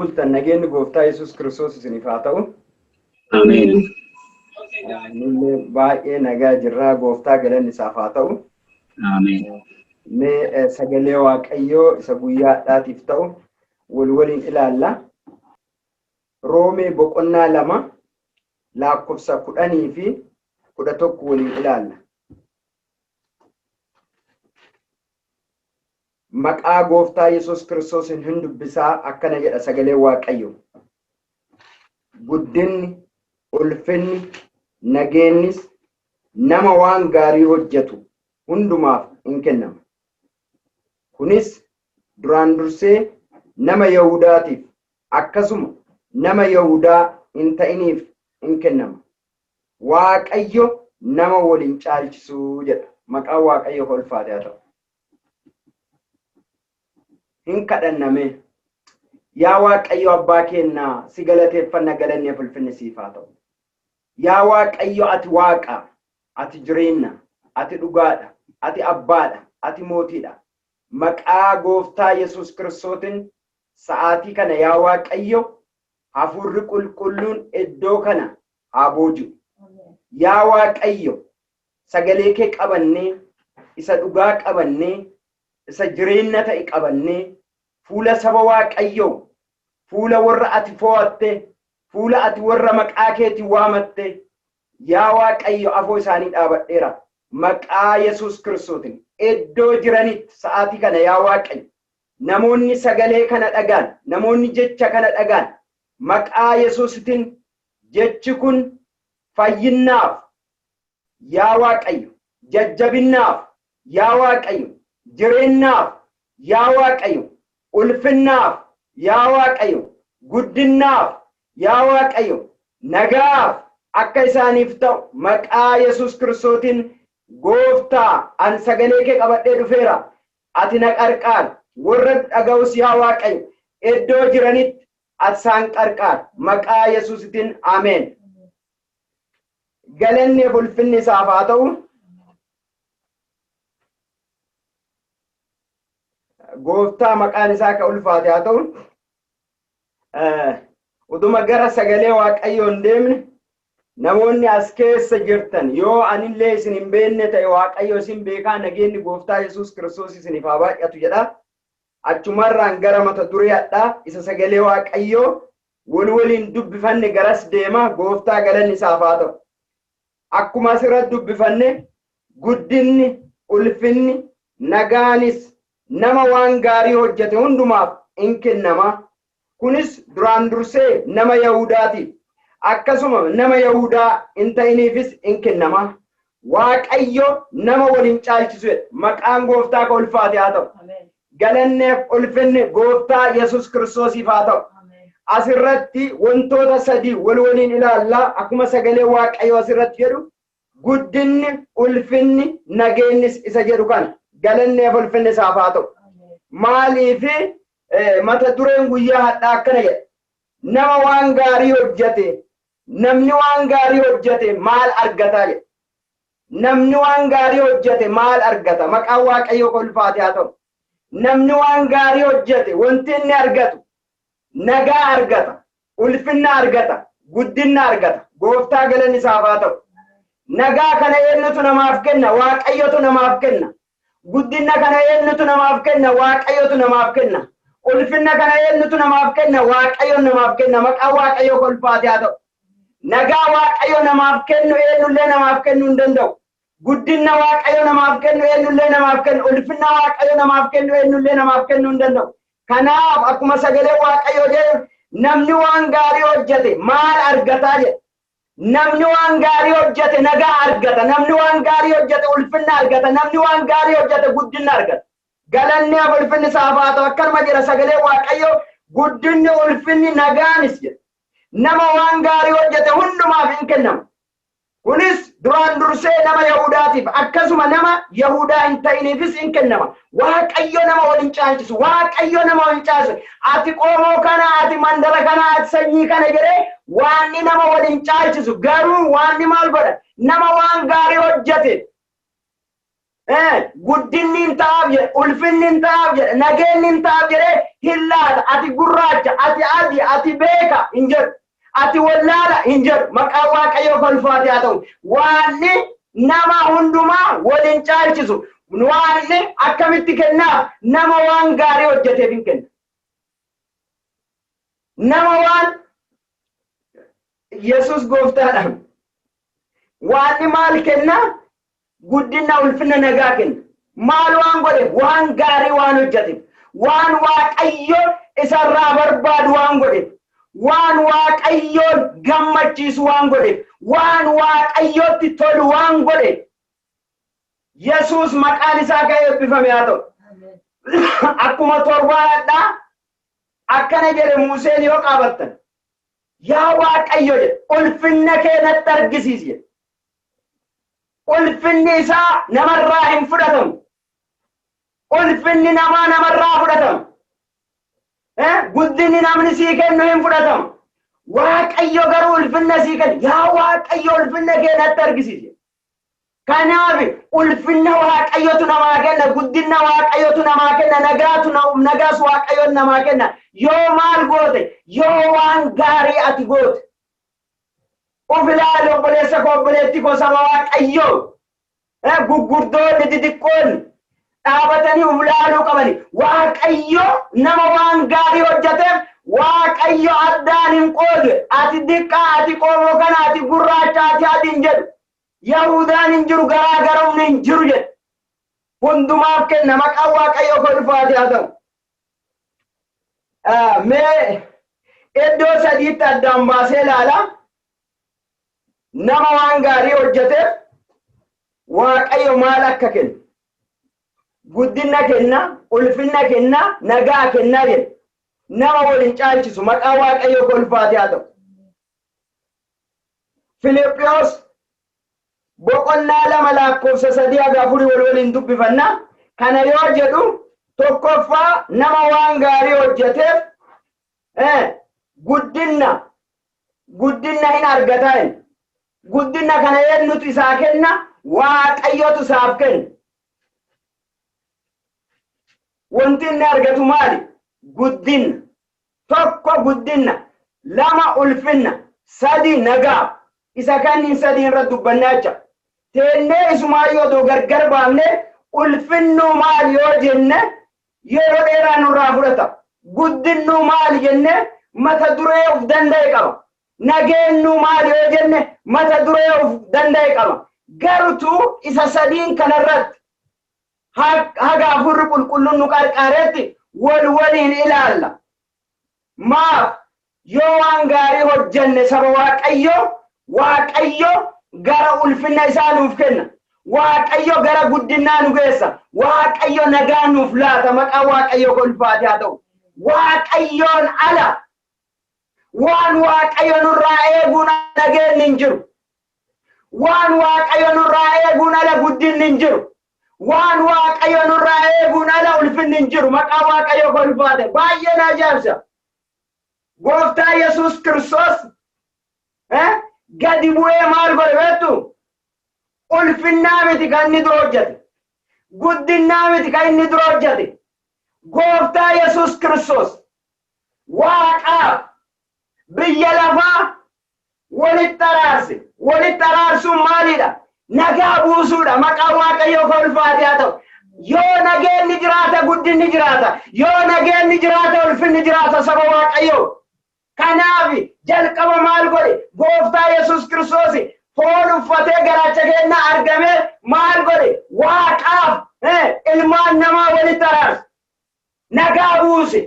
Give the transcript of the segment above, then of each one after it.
Akkam bultan nageenyi gooftaa Yesuus Kiristoos isiniif haa ta'u. Ameen. Nullee baay'ee nagaa jirraa, gooftaa galanni isaaf haa ta'u. Ameen. Mee sagalee Waaqayyoo isa guyyaadhaatiif ta'u wal waliin ilaalla. Roomee boqonnaa 2 lakkoofsa 10 fi 11 waliin ilaalla. Maqaa gooftaa Yesuus Kiristoosiin hin dubbisaa, akkana jedha sagalee Waaqayyo. Guddinni, ulfinni, nageennis nama waan gaarii hojjetu hundumaaf in kennama. Kunis duraan dursee nama Yahudaatiif akkasuma nama Yahudaa hin ta'iniif in kennama. Waaqayyo nama waliin caalchisuu jedha. Maqaan Waaqayyo ulfaate haa ta'u. Hin kadhanname. Yaa Waaqayyo abbaa keenna, si galateeffanna, galanneef ulfinni siif haa ta'u. Yaa Waaqayyo, ati Waaqa, ati jireenya, ati dhugaadha, ati abbaadha, ati mootiidha. Maqaa gooftaa Yesuus Kiristootiin sa'aatii kana, yaa Waaqayyo, hafuurri qulqulluun iddoo kana haa booji'u. Yaa Waaqayyo, sagalee kee qabannee, isa dhugaa qabannee, isa jireenya ta'e qabannee, fuula saba Waaqayyoo, fuula warra ati fo'atte, fuula ati warra maqaa keetiin waamatte, yaa Waaqayyo, afoo isaanii dhaabadheera. Maqaa Yesuus Kiristootiin iddoo jiranitti sa'aatii kana, yaa Waaqayyo, namoonni sagalee kana dhagaan, namoonni jecha kana dhagaan, maqaa Yesuusitiin jechi kun fayyinnaaf, yaa Waaqayyo, jajjabinnaaf, yaa Waaqayyo, jireenyaaf, yaa Waaqayyo, ulfinnaaf, yaa Waaqayyo, guddinnaaf, yaa Waaqayyo, nagaaf akka isaaniif ta'u maqaa Yesuus Kiristootiin, gooftaa, an sagalee kee qabadhee dhufeera. Ati na qarqaar, warra dhaga'us, yaa Waaqayyo, iddoo jiranitti ati isaan qarqaar. Maqaa Yesuusitiin, ameen. Galanni ulfinni isaaf haa ta'u. Gooftaa maqaan isaa akka ulfaate haa ta'u. Utuma gara sagalee Waaqayyoo hin deemne, namoonni as keessa jirtan, yoo anillee isin hin beekne ta'e, Waaqayyo isin beekaa. Nageenyi gooftaa Yesuus Kiristoos isiniif haa baay'atu jedha. Achumarraan gara mata duree hadhaa isa sagalee Waaqayyoo wal waliin dubbifanne garas deema. Gooftaa galanni isaaf haa ta'u. Akkuma asirratti dubbifanne, guddinni, ulfinni, nagaanis nama waan gaarii hojjete hundumaaf in kennama. Kunis duraan dursee nama Yahudaatiif akkasuma nama Yahudaa hin ta'iniifis in kennama. Waaqayyo nama waliin caalchisu jedha. Maqaan gooftaa ka ulfaate haa ta'u. Galanneef ulfinni gooftaa Yesuus Kiristoosiif haa ta'u. Asirratti wantoota sadii wal waliin ilaallaa. Akkuma sagalee Waaqayyo asirratti jedhu, guddinni, ulfinni, nageenyis isa jedhu kana, galanneef ulfinni isaaf haa ta'u. Maaliifi mata dureen guyyaa hadhaa akkana jedha. Nama waan gaarii hojjete, namni waan gaarii hojjete maal argataa jedha. Namni waan gaarii hojjete maal argata? Maqaan Waaqayyoo ulfaate haa ta'u. Namni waan gaarii hojjete wanti inni argatu nagaa argata, ulfinna argata, guddinna argata. Gooftaa galanni isaaf haa ta'u. Nagaa kana eenyutu namaaf kenna? Waaqayyotu namaaf kenna. Guddinna kana eenyutu namaaf kenna? Waaqayyotu namaaf kenna. Ulfinna kana eenyutu namaaf kenna? Waaqayyo namaaf kenna. Maqaan Waaqayyoo ulfaate haa ta'u. Nagaa Waaqayyo namaaf kennu eenyullee namaaf kennuu hin danda'u. Guddinna Waaqayyo namaaf kennu eenyullee namaaf kennu. Ulfinna Waaqayyo namaaf kennu eenyullee namaaf kennuu hin danda'u. Kanaaf akkuma sagalee Waaqayyo jedhu, namni waan gaarii hojjete maal argataa jedha. Namni waan gaarii hojjete nagaa argata. Namni waan gaarii hojjete ulfinna argata. Namni waan gaarii hojjete guddinna argata. Galanni ulfinni isaaf haa ta'u. Akkanuma jedha sagalee Waaqayyo, guddinni, ulfinni, nagaanis jedha. Nama waan gaarii hojjete hundumaaf hin kennamu. Kunis duraan dursee nama Yahudaatiif akkasuma nama Yahudaa hin ta'iniifis hin kennama. Waaqayyo nama waliin caalchisu. Waaqayyo nama waliin caalchisu. Ati qomoo kana, ati mandara kana, ati sanyii kana jedhee waanni nama waliin caalchisu. Garuu waanni maal godha? Nama waan gaarii hojjete. Guddinni hin ta'aaf jedhe, ulfinni hin ta'aaf jedhe, nageenyi hin ta'aaf jedhee hin laata. Ati gurraacha, ati adii, ati beeka hin jedhu. Ati wallaala hin jedhu. Maqaan Waaqayyoo kolfaate haa ta'u. Waanni nama hundumaa waliin caalchisu. Waanni akkamitti kennaaf? Nama waan gaarii hojjeteef hin kenna. Nama waan Yesus gooftaadha. Waanni maal kennaa? Guddina, ulfina, nagaa kenna. Maal waan godhe? Waan gaarii waan hojjeteef. Waan Waaqayyo isarraa barbaadu waan godheef. Waan Waaqayyoon gammachiisu waan godheef. Waan Waaqayyootti tolu waan godheef. Yesuus maqaan isaa kan eebbifame haa ta'u. Akkuma torbaadhaa akkana jedhe Museen yoo qaabattan. "Yaa Waaqayyo," jedhe, "ulfinna kee natti argisiisi," jedhe. Ulfinni isaa namarraa hin fudhatamu. Ulfinni namaa namarraa fudhatama. Guddinni namni sii kennu hin fudhatamu. Waaqayyo garuu ulfinna sii kenna. "Yaa Waaqayyo, ulfinna kee natti argisiisi." Kanaaf ulfinna Waaqayyotu namaa kenna, guddinna Waaqayyotu namaa kenna, nagaatu nagaas Waaqayyoon namaa kenna. Yoo maal goote? Yoo waan gaarii ati goote. Uf ilaali, obboleessa koo, obboleetti koo, saba Waaqayyoo. Gurguddoonni, xixiqqoonni dhaabatanii uf ilaaluu qabani. Waaqayyo nama waan gaarii hojjeteef Waaqayyo addaan hin qoodu. Ati diqqaa, ati qomoo kana, ati gurraacha, ati adii hin jedhu. Yahudaan hin jiru, garaa garumni hin jiru jedhe. Hundumaaf kenna. Maqaan Waaqayyo kolfaate haa ta'u. Mee iddoo sadiitti addaan baasee ilaala. Nama waan gaarii hojjeteef Waaqayyo maal akka kennu. Guddina kenna, ulfinna kenna, nagaa kenna jedhe. Nama waliin caalchisu. Maqaa Waaqayyo kolfaate haa ta'u. Filiphiyos boqonnaa 2 lakkoofsa 3 haga 4 wal waliin dubbifanna. Kana yoo jedhu, tokkoffaa nama waan gaarii hojjeteef guddinna hin argataa. Guddina kana eenyutu isaa kenna? Waaqayyotu isaaf kenna. Wanti inni argatu maali? Guddinna. Tokko guddinna, lama ulfinna, sadi nagaa. Isa kanniin sadii irra dubbannaa jecha. Teennee isumaayyoo odoo gargar baafne, ulfinnuu maali yoo jenne, yeroo dheeraa nurraa fudhata. Guddinnuu maali jenne, mata duree of danda'e qaba. Nageennuu maali yoo jenne, mata duree of danda'e qaba. Garutu isa sadiin kanarratti haga Hafuurri Qulqulluun nu qarqaaretti wal waliin ilaalla. Maaf? Yoo waan gaarii hojjenne, saba Waaqayyo, Waaqayyo gara ulfinna isaa nuuf kenna. Waaqayyo gara guddinaa nu geessa. Waaqayyo nagaa nuuf laata. Maqaan Waaqayyo kolfaate haa ta'u. Waaqayyoon ala, waan Waaqayyo nurraa eeguun nageenyi hin jiru. Waan Waaqayyo nurraa eeguun ala guddinni hin jiru. Waan Waaqayyo nurraa eeguun ala ulfinni hin jiru. Maqaa Waaqayyo kolfaate. Baay'ee na ajaa'ibsa. Gooftaa Yesuus Kiristoos gadi bu'ee maal godhe beektu? Ulfinnaa miti kan inni dura hojjete. Guddinnaa miti kan inni dura hojjete. Gooftaa Yesuus Kiristoos Waaqaaf biyya lafaa walitti araarse. Walitti araarsuun maalidha? Nagaa buusuudha. Maqaan Waaqayyoo kolfaate haa ta'u. Yoo nageenni jiraata, guddinni jiraata. Yoo nageenni jiraata, ulfinni jiraata, saba Waaqayyoo. Kanaaf jalqaba maal godhe? Gooftaa Yesuus Kiristoos foon uffatee garaacha keenya argame maal godhe? Waaqaaf ilmaan namaa walitti araarse. Nagaa buuse.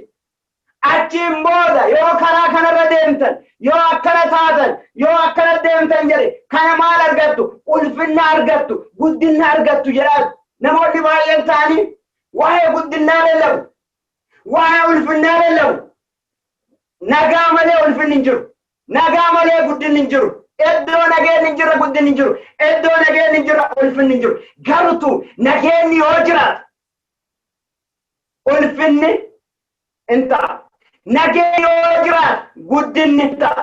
Achiin booda yoo karaa kanarra deemtan, yoo akkana taatan, yoo akkana deemtan jedhe, kana maal argattu? Ulfinna argattu, guddinna argattu jedhaa. Namoonni baay'een ta'anii waa'ee guddinaa lallabu. Waa'ee ulfinnaa lallabu. Nagaa malee ulfinni hin jiru. Nagaa malee guddinni hin jiru. Iddoo nageenyi hin jirre guddinni hin jiru. Iddoo nageenyi hin jirre ulfinni hin jiru. Garutu nageenyi yoo jiraate, ulfinni hin ta'a. Nageenyi yoo jiraate, guddinni hin ta'a.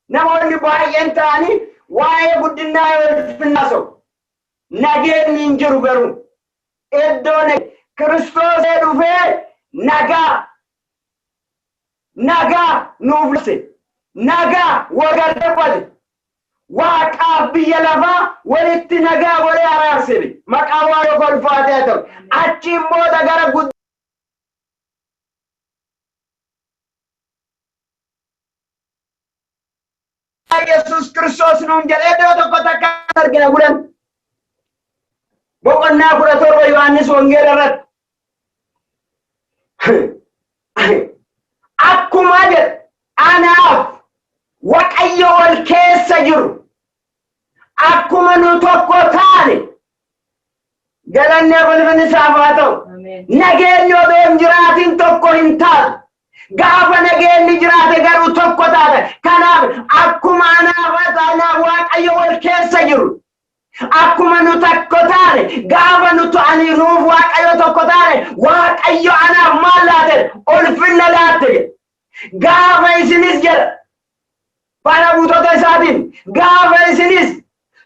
Namoonni baay'een ta'anii waa'ee guddinaa, ulfinnaa sobu. Nageenyi hin jiru garuu. Iddoo Kiristoos dhufee nagaa nagaa nuuf labse, nagaa wagarreeffate, waaqaaf biyya lafaa walitti nagaa godhee araarse. Maqaa Waaqayyoo ulfaatee haa ta'u. Achiin booda gara guddaa Yesuus Kiristoos nuun jedhee iddoo tokko takka argina gudan. Boqonnaa 17 Yohaannis Wangeela irratti. Akkuma jedhe anaaf Waaqayyo wal keessa jiru, akkuma nu tokko taane, galanni ulfinni isaaf haa ta'u. Nageenyi odoo hin jiraatin tokko hin taatu. Gaafa nageenyi jiraate garuu tokko taata. Kanaaf akkuma anaaf anaaf Waaqayyo wal keessa jiru, akkuma nu tokko taane, gaafa nuti ani nuuf Waaqayyo tokko taane, Waaqayyo anaaf maal laate? Ulfinna laatte jedhe. Gaafa isinis jedha faana buutota isaatiin, gaafa isinis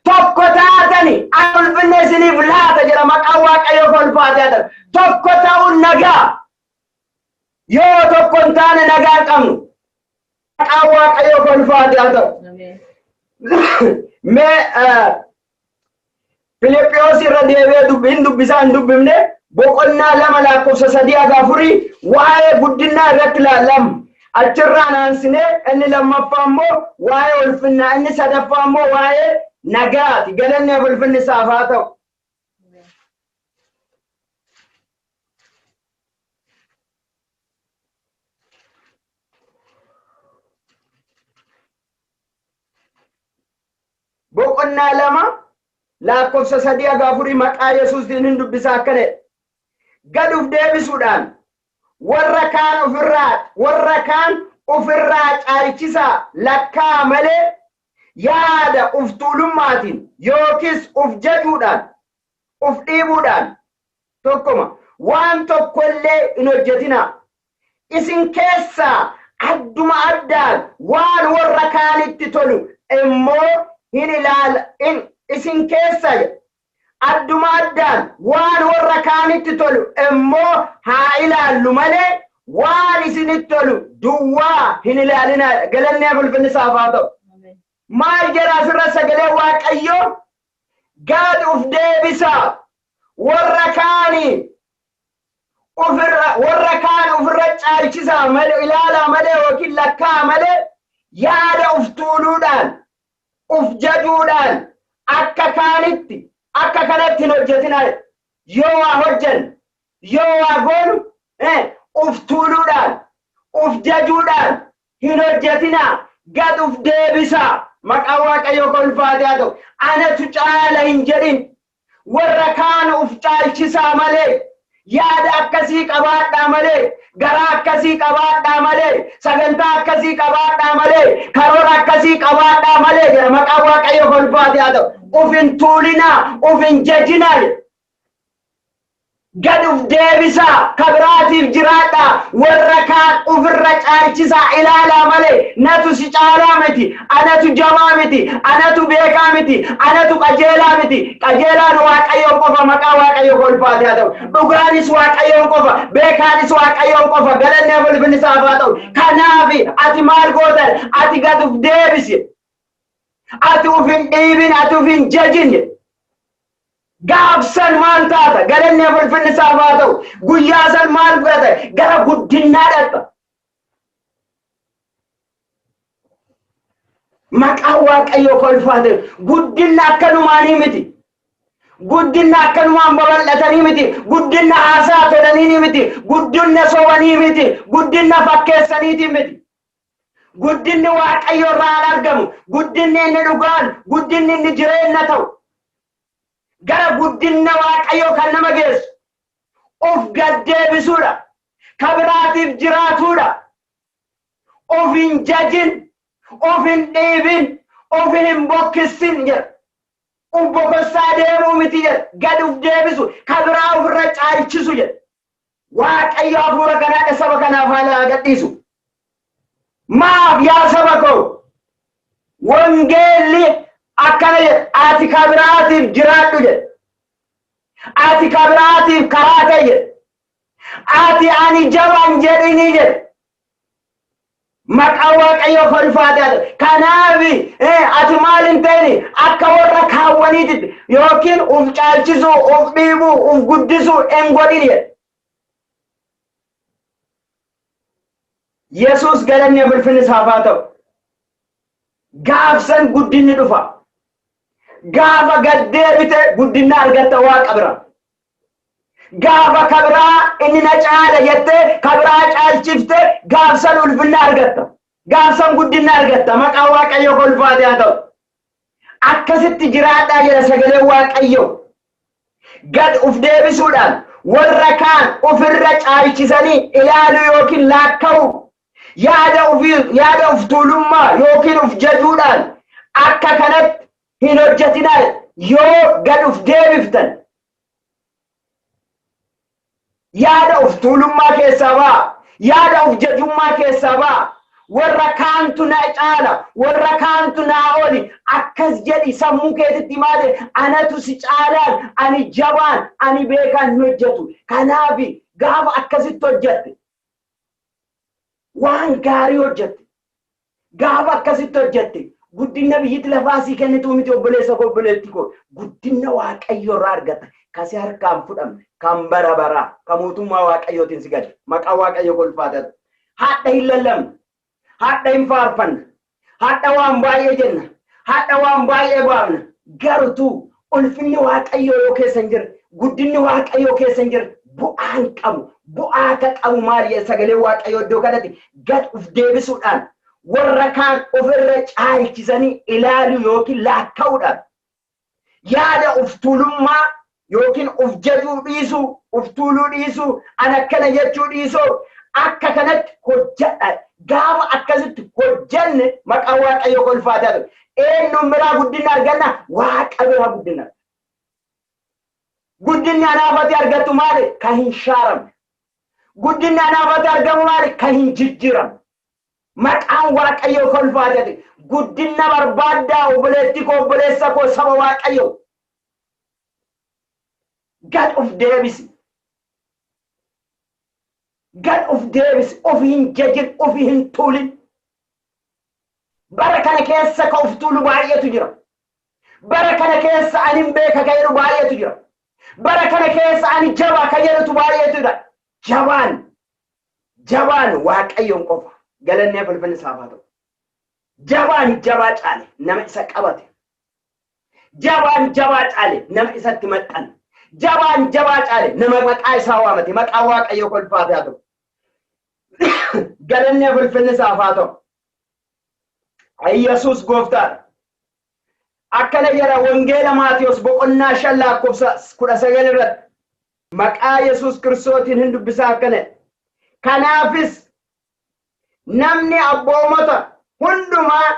tokko taatani ani ulfinna isiniif laata jedha. Maqaan Waaqayyo ulfaatee haa ta'u. Tokko ta'uun nagaa. Yoo tokko hin taane nagaa hin qabnu. Maqaan Waaqayyo ulfaatee haa ta'u. Mee Filiphiyuus irra deebi'ee hin dubbisaa hin dubbifne, boqonnaa 2 lakkoofsa 3 haga 4 waa'ee guddinaa irratti ilaallama. Achirraan aansinee inni lammaffaa immoo waa'ee ulfinnaa, inni sadaffaa immoo waa'ee nagaati. Galanni ulfinni isaaf haa ta'u. Boqonnaa 2 lakkoofsa 3 haga 4 maqaa Yesuusiin hin dubbisaa, akkana jedha. Gad uf deebisuudhaan warra kaan ufirraa caalchisaa lakkaa malee, yaada uf tuulummaatiin yookiis uf jajuudhaan, uf dhiibuudhaan tokkoma, waan tokkollee hin hojjetinaa. Isin keessaa adduma addaan waan warra kaanitti tolu immoo hin ilaala in isin keessaa adduma addaan waan warra kaanitti tolu immoo haa ilaallu malee, waan isinitti tolu duwwaa hin ilaalinaa. Galanni ulfinni isaaf haa ta'u. Maal jedha asirra sagalee Waaqayyoo? Gad uf deebisaa, warra kaanii ofirra warra kaan ofirra caalchisaa malee, ilaalaa malee yookiin lakkaa malee, yaada uf tuuluudhaan, uf jajuudhaan akka kaanitti akka kanatti hin hojjetinaa. Yoo waa hojjennu, yoo waa goonu, uf tuuluudhaan, uf jajuudhaan hin hojjetinaa. Gad uf deebisaa. Maqaan Waaqayyoo ulfaatee haa ta'u. Anatu caala hin jedhin. Warra kaan uf caalchisaa malee, yaada akkasii qabaadhaa malee, garaa akkasii qabaadhaa malee, sagantaa akkasii qabaadhaa malee, karoora akkasii qabaadhaa malee jedha. Maqaan Waaqayyoo ulfaatee haa ta'u. Uf hin tuulinaa, uf hin jajinaa. Gad uf deebisaa, kabiraatiif jiraadhaa, warra kaan ufirra caalchisaa ilaalaa malee, natu si caalaa miti, anatu jabaa miti, anatu beekaa miti, anatu qajeelaa miti. Qajeelaan Waaqayyoon qofa. Maqaa Waaqayyoo ulfaatee haa ta'u. Dhugaanis Waaqayyoon qofa, beekaanis Waaqayyoon qofa. Galanni ulfinni isaaf haa ta'u. Kanaaf ati maal gootan? Ati gad uf deebisi. Ati uf hin dhiibin, ati uf hin jajin. Gaafsan maal taata? Galanni ulfinni isaaf haa ta'u. Guyyaa san maal fudhata? Gara guddinaa dhaqxa. Maqaan Waaqayyoo ulfaate. Guddinna akkanumaanii miti. Guddinna akkanumaan babal'atanii miti. Guddinna haasaa tolanii miti. Guddinna sobanii miti. Guddinna fakkeessaniiti miti. Guddinni Waaqayyo irraa argamu, guddinni inni dhugaan, guddinni inni jireenya ta'u, gara guddinna Waaqayyoo kan nama geessu of gaddeebisuudha. Kabiraatiif jiraatuudha. Of hin jajin, of hin dhiibin, of hin bokkissin jedha. Uf bokossaa deemuu miti jedha. Gad uf deebisu, kabiraa ofirra caalchisu jedha. Waaqayyo hafuura kanaadha saba kanaaf haala gadhiisu. Maaf yaa saba koo, wangeelli akkana jedha: ati kabiraatiif jiraadhu jedha. Ati kabiraatiif karaa ta'e jedhe. Ati ani jabaan jedhini jedhe. Maqaan Waaqayyoo kolfaate haa ta'u. Kanaaf ati maal hin ta'ini akka warra kaawwaniititti yookiin uf caalchisuu, uf dhiibuu, uf guddisuu hin godhin jedhe. Yesuus galanni ulfinni isaaf haa ta'u. Gaafsan guddinni dhufa. Gaafa gad deebite guddinna argatta Waaqa bira. Gaafa kabiraa inni na caala jettee kabiraa caalchifte gaafsan ulfinna argatta. Gaafsan guddinna argatta. Maqaan Waaqayyoo kolfaate haa ta'u. Akkasitti jiraadhaa jedha sagaleen Waaqayyoo. Gad uf deebisuudhaan warra kaan ofirra caalchisanii ilaaluu yookiin laakka'uu yaada ofii yaada of tuulummaa yookiin of jajuudhaan akka kanatti hin hojjetinaa yoo gad uf deebiftan yaada of tuulummaa keessaa ba'a yaada of jajummaa keessaa ba'a warra kaantu na caala warra kaantu naa oli akkas jedhi sammuu keetitti maali anatu si caalaan ani jabaan ani beekaan hin hojjetu kanaaf gaafa akkasitti hojjette waan gaarii hojjette gaafa akkasitti hojjette guddina biyyiti lafaa sii kennituu miti obboleessa koo obboleetti koo guddina Waaqayyo irraa argata kasi harkaan fudhamne kan bara baraa kan mootummaa Waaqayyootiin si galche maqaa Waaqayyo kolfaata hadha hin lallabne hadha hin faarfanna hadha waan baay'ee jenna hadha waan baay'ee baafna garutuu ulfinni Waaqayyoo yoo keessa hin jirre guddinni Waaqayyoo keessa hin jirre bu'aa hin qabu bu'aa akka qabu maali sagalee Waaqayyoo iddoo kanatti gad uf deebisuudhaan warra kaan ofirra caalchisanii ilaaluu yookiin laakka'uudhaan yaada uf tuulummaa yookiin uf jajuu dhiisuu uf tuuluu dhiisuu an akkana jechuu dhiisuu akka kanatti hojjedha gaafa akkasitti hojjenne maqaa Waaqayyoo kolfaataa ta'u eenyuun biraa guddina arganna Waaqa biraa guddina guddinni anaafati argattu maali kan hin shaaramne guddinni anaafati argamu maali kan hin jijjiiramne maqaan Waaqayyoo kolfaataa ta'u guddina barbaaddaa obboleetti koo obboleessa koo saba Waaqayyoo gad uf deebisi gad uf deebisi of hin jajin of hin tuulin bara kana keessa ka uf tuulu baay'eetu jira bara kana keessa ani hin beeka ka jedhu baay'eetu jira bara kana keessa ani jabaa ka jedhutu baay'eetu jira jabaan jabaan Waaqayyoon qofa galanni ulfinni isaaf haa ta'u jabaan jabaa caale nama isa qabate jabaan jabaa caale nama isatti maxxane jabaan jabaa caale nama maqaa isaa waamate maqaa Waaqayyoo kolfaate haa ta'u galanni ulfinni isaaf haa ta'u Yesuus gooftaadha. Akkana jedha Wangeela Maatiyos boqonnaa 5 lakkoofsa 19 irratti maqaa Yesuus Kiristootiin hin dubbisaa akkana jedha. Kanaafis namni abboomota hundumaa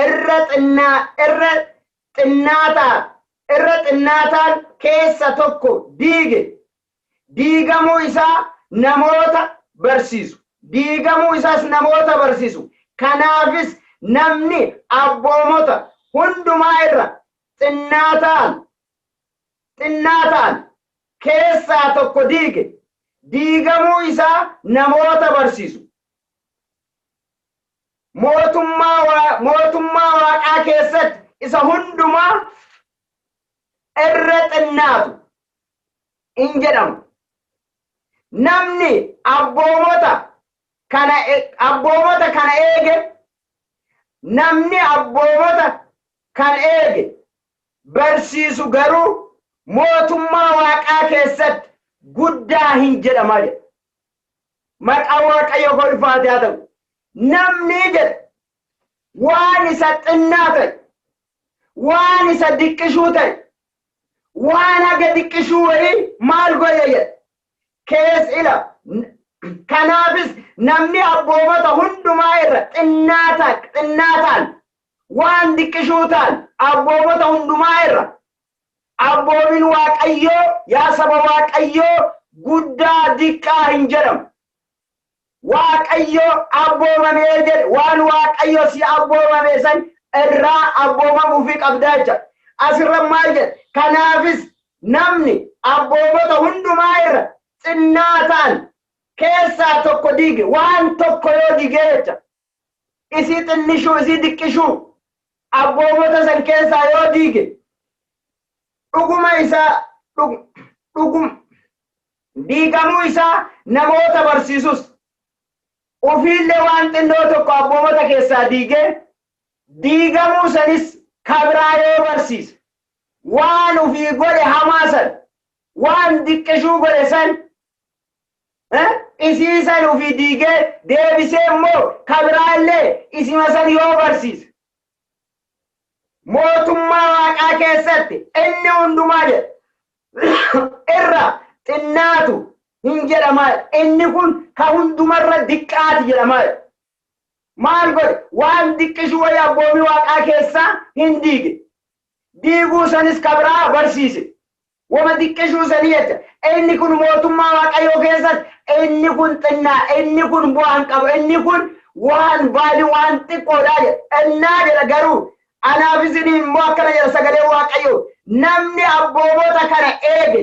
irra xinnaa irra xinnaataa irra xinnaataan keessa tokko diige diigamuu isaa namoota barsiisu diigamuu isaas namoota barsiisu kanaafis namni abboomota hundumaa irra xinnaa ta'an keessaa tokko diige diigamuu isaa namoota barsiisu mootummaa Waaqaa keessatti isa hundumaa irra xinnaatu in jedhamu. Namni abboomota kana eege namni abboomota kan eege barsiisu garuu mootummaa Waaqaa keessatti guddaa hin jedhama jedha. Maqaan Waaqayyo kolfaate haa ta'u. Namni jedhe waan isa xinnaa ta'e, waan isa diqqishuu ta'e, waan haga diqqishuu wayii maal godhe jedhe. Kees ila kanaafis namni abboomota hundumaa irra xinnaa ta'an waan diqqishuu ta'an abboomota hundumaa irra abboomin Waaqayyoo yaa saba Waaqayyoo guddaa diqqaa hin jedhamu. Waaqayyo abboomamee jedhe waan Waaqayyo si abboomame san irraa abboomamuufii qabdaa jecha. Asirra maal jedhe? Kanaafis Namni abboomota hundumaa irra xinnaa ta'an keessaa tokko diige, waan tokko yoo diigee jecha, isii xinnishuu, isii diqqishuu abboomota san keessaa yoo diige, dhuguma isaa dhugum diigamuu isaa namoota barsiisus, ofiillee waan xinnoo tokko abboomota keessaa diigee diigamuu sanis kabiraa yoo barsiise, waan ufii godhe hamaa san, waan diqqishuu godhe san, isii san ufii diigee deebisee immoo kabiraa illee isima san yoo barsiise, mootummaa Waaqaa keessatti inni hundumaa jedha irra xinnaatu hin jedhamaa. Inni kun ka hundumarra diqqaati jedhamaa. Maal godhe? Waan diqqishuu wayii abboomii Waaqaa keessaa hin diige. Diiguu sanis kabiraa barsiise. Wama diqqishuu sanii jecha. Inni kun mootummaa Waaqayyoo keessatti inni kun xinnaa, inni kun bu'aan qabu, inni kun waan baali, waan xiqqoodha jedha. Innaa jedha. Garuu anaaf isinii immoo akkana jedha sagalee Waaqayyoo: namni abboomota kana eege,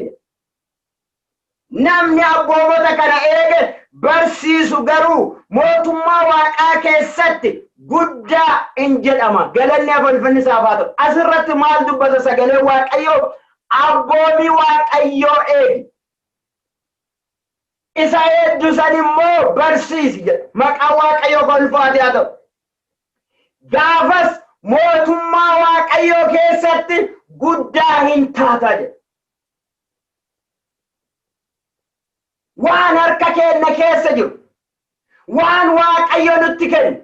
namni abboomota kana eege barsiisu garuu mootummaa Waaqaa keessatti guddaa in jedhama. Galanni ulfinni isaaf haa ta'u. Asirratti maal dubbata sagalee Waaqayyoo? Abboomii Waaqayyoo eegi, isa hedduu san immoo barsiisi jedha. Maqaan Waaqayyoo kan ulfaate haa ta'u. Gaafas mootummaa Waaqayyoo keessatti guddaa hin taata jedha. Waan harka keenya keessa jiru, waan Waaqayyo nutti kenne,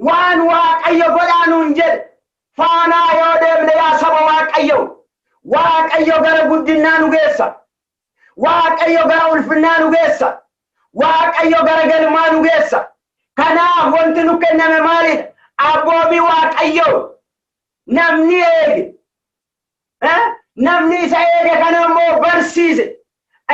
waan Waaqayyo godhaa nuun jedhe faanaa yoo deemne, yaa saba Waaqayyo, Waaqayyo gara guddinaa nu geessa. Waaqayyo gara ulfinnaa nu geessa. Waaqayyo gara galmaa nu geessa. Kanaaf wanti nu kenname maalidha? Abboomii Waaqayyo namni eege, namni isa eege kana immoo barsiise,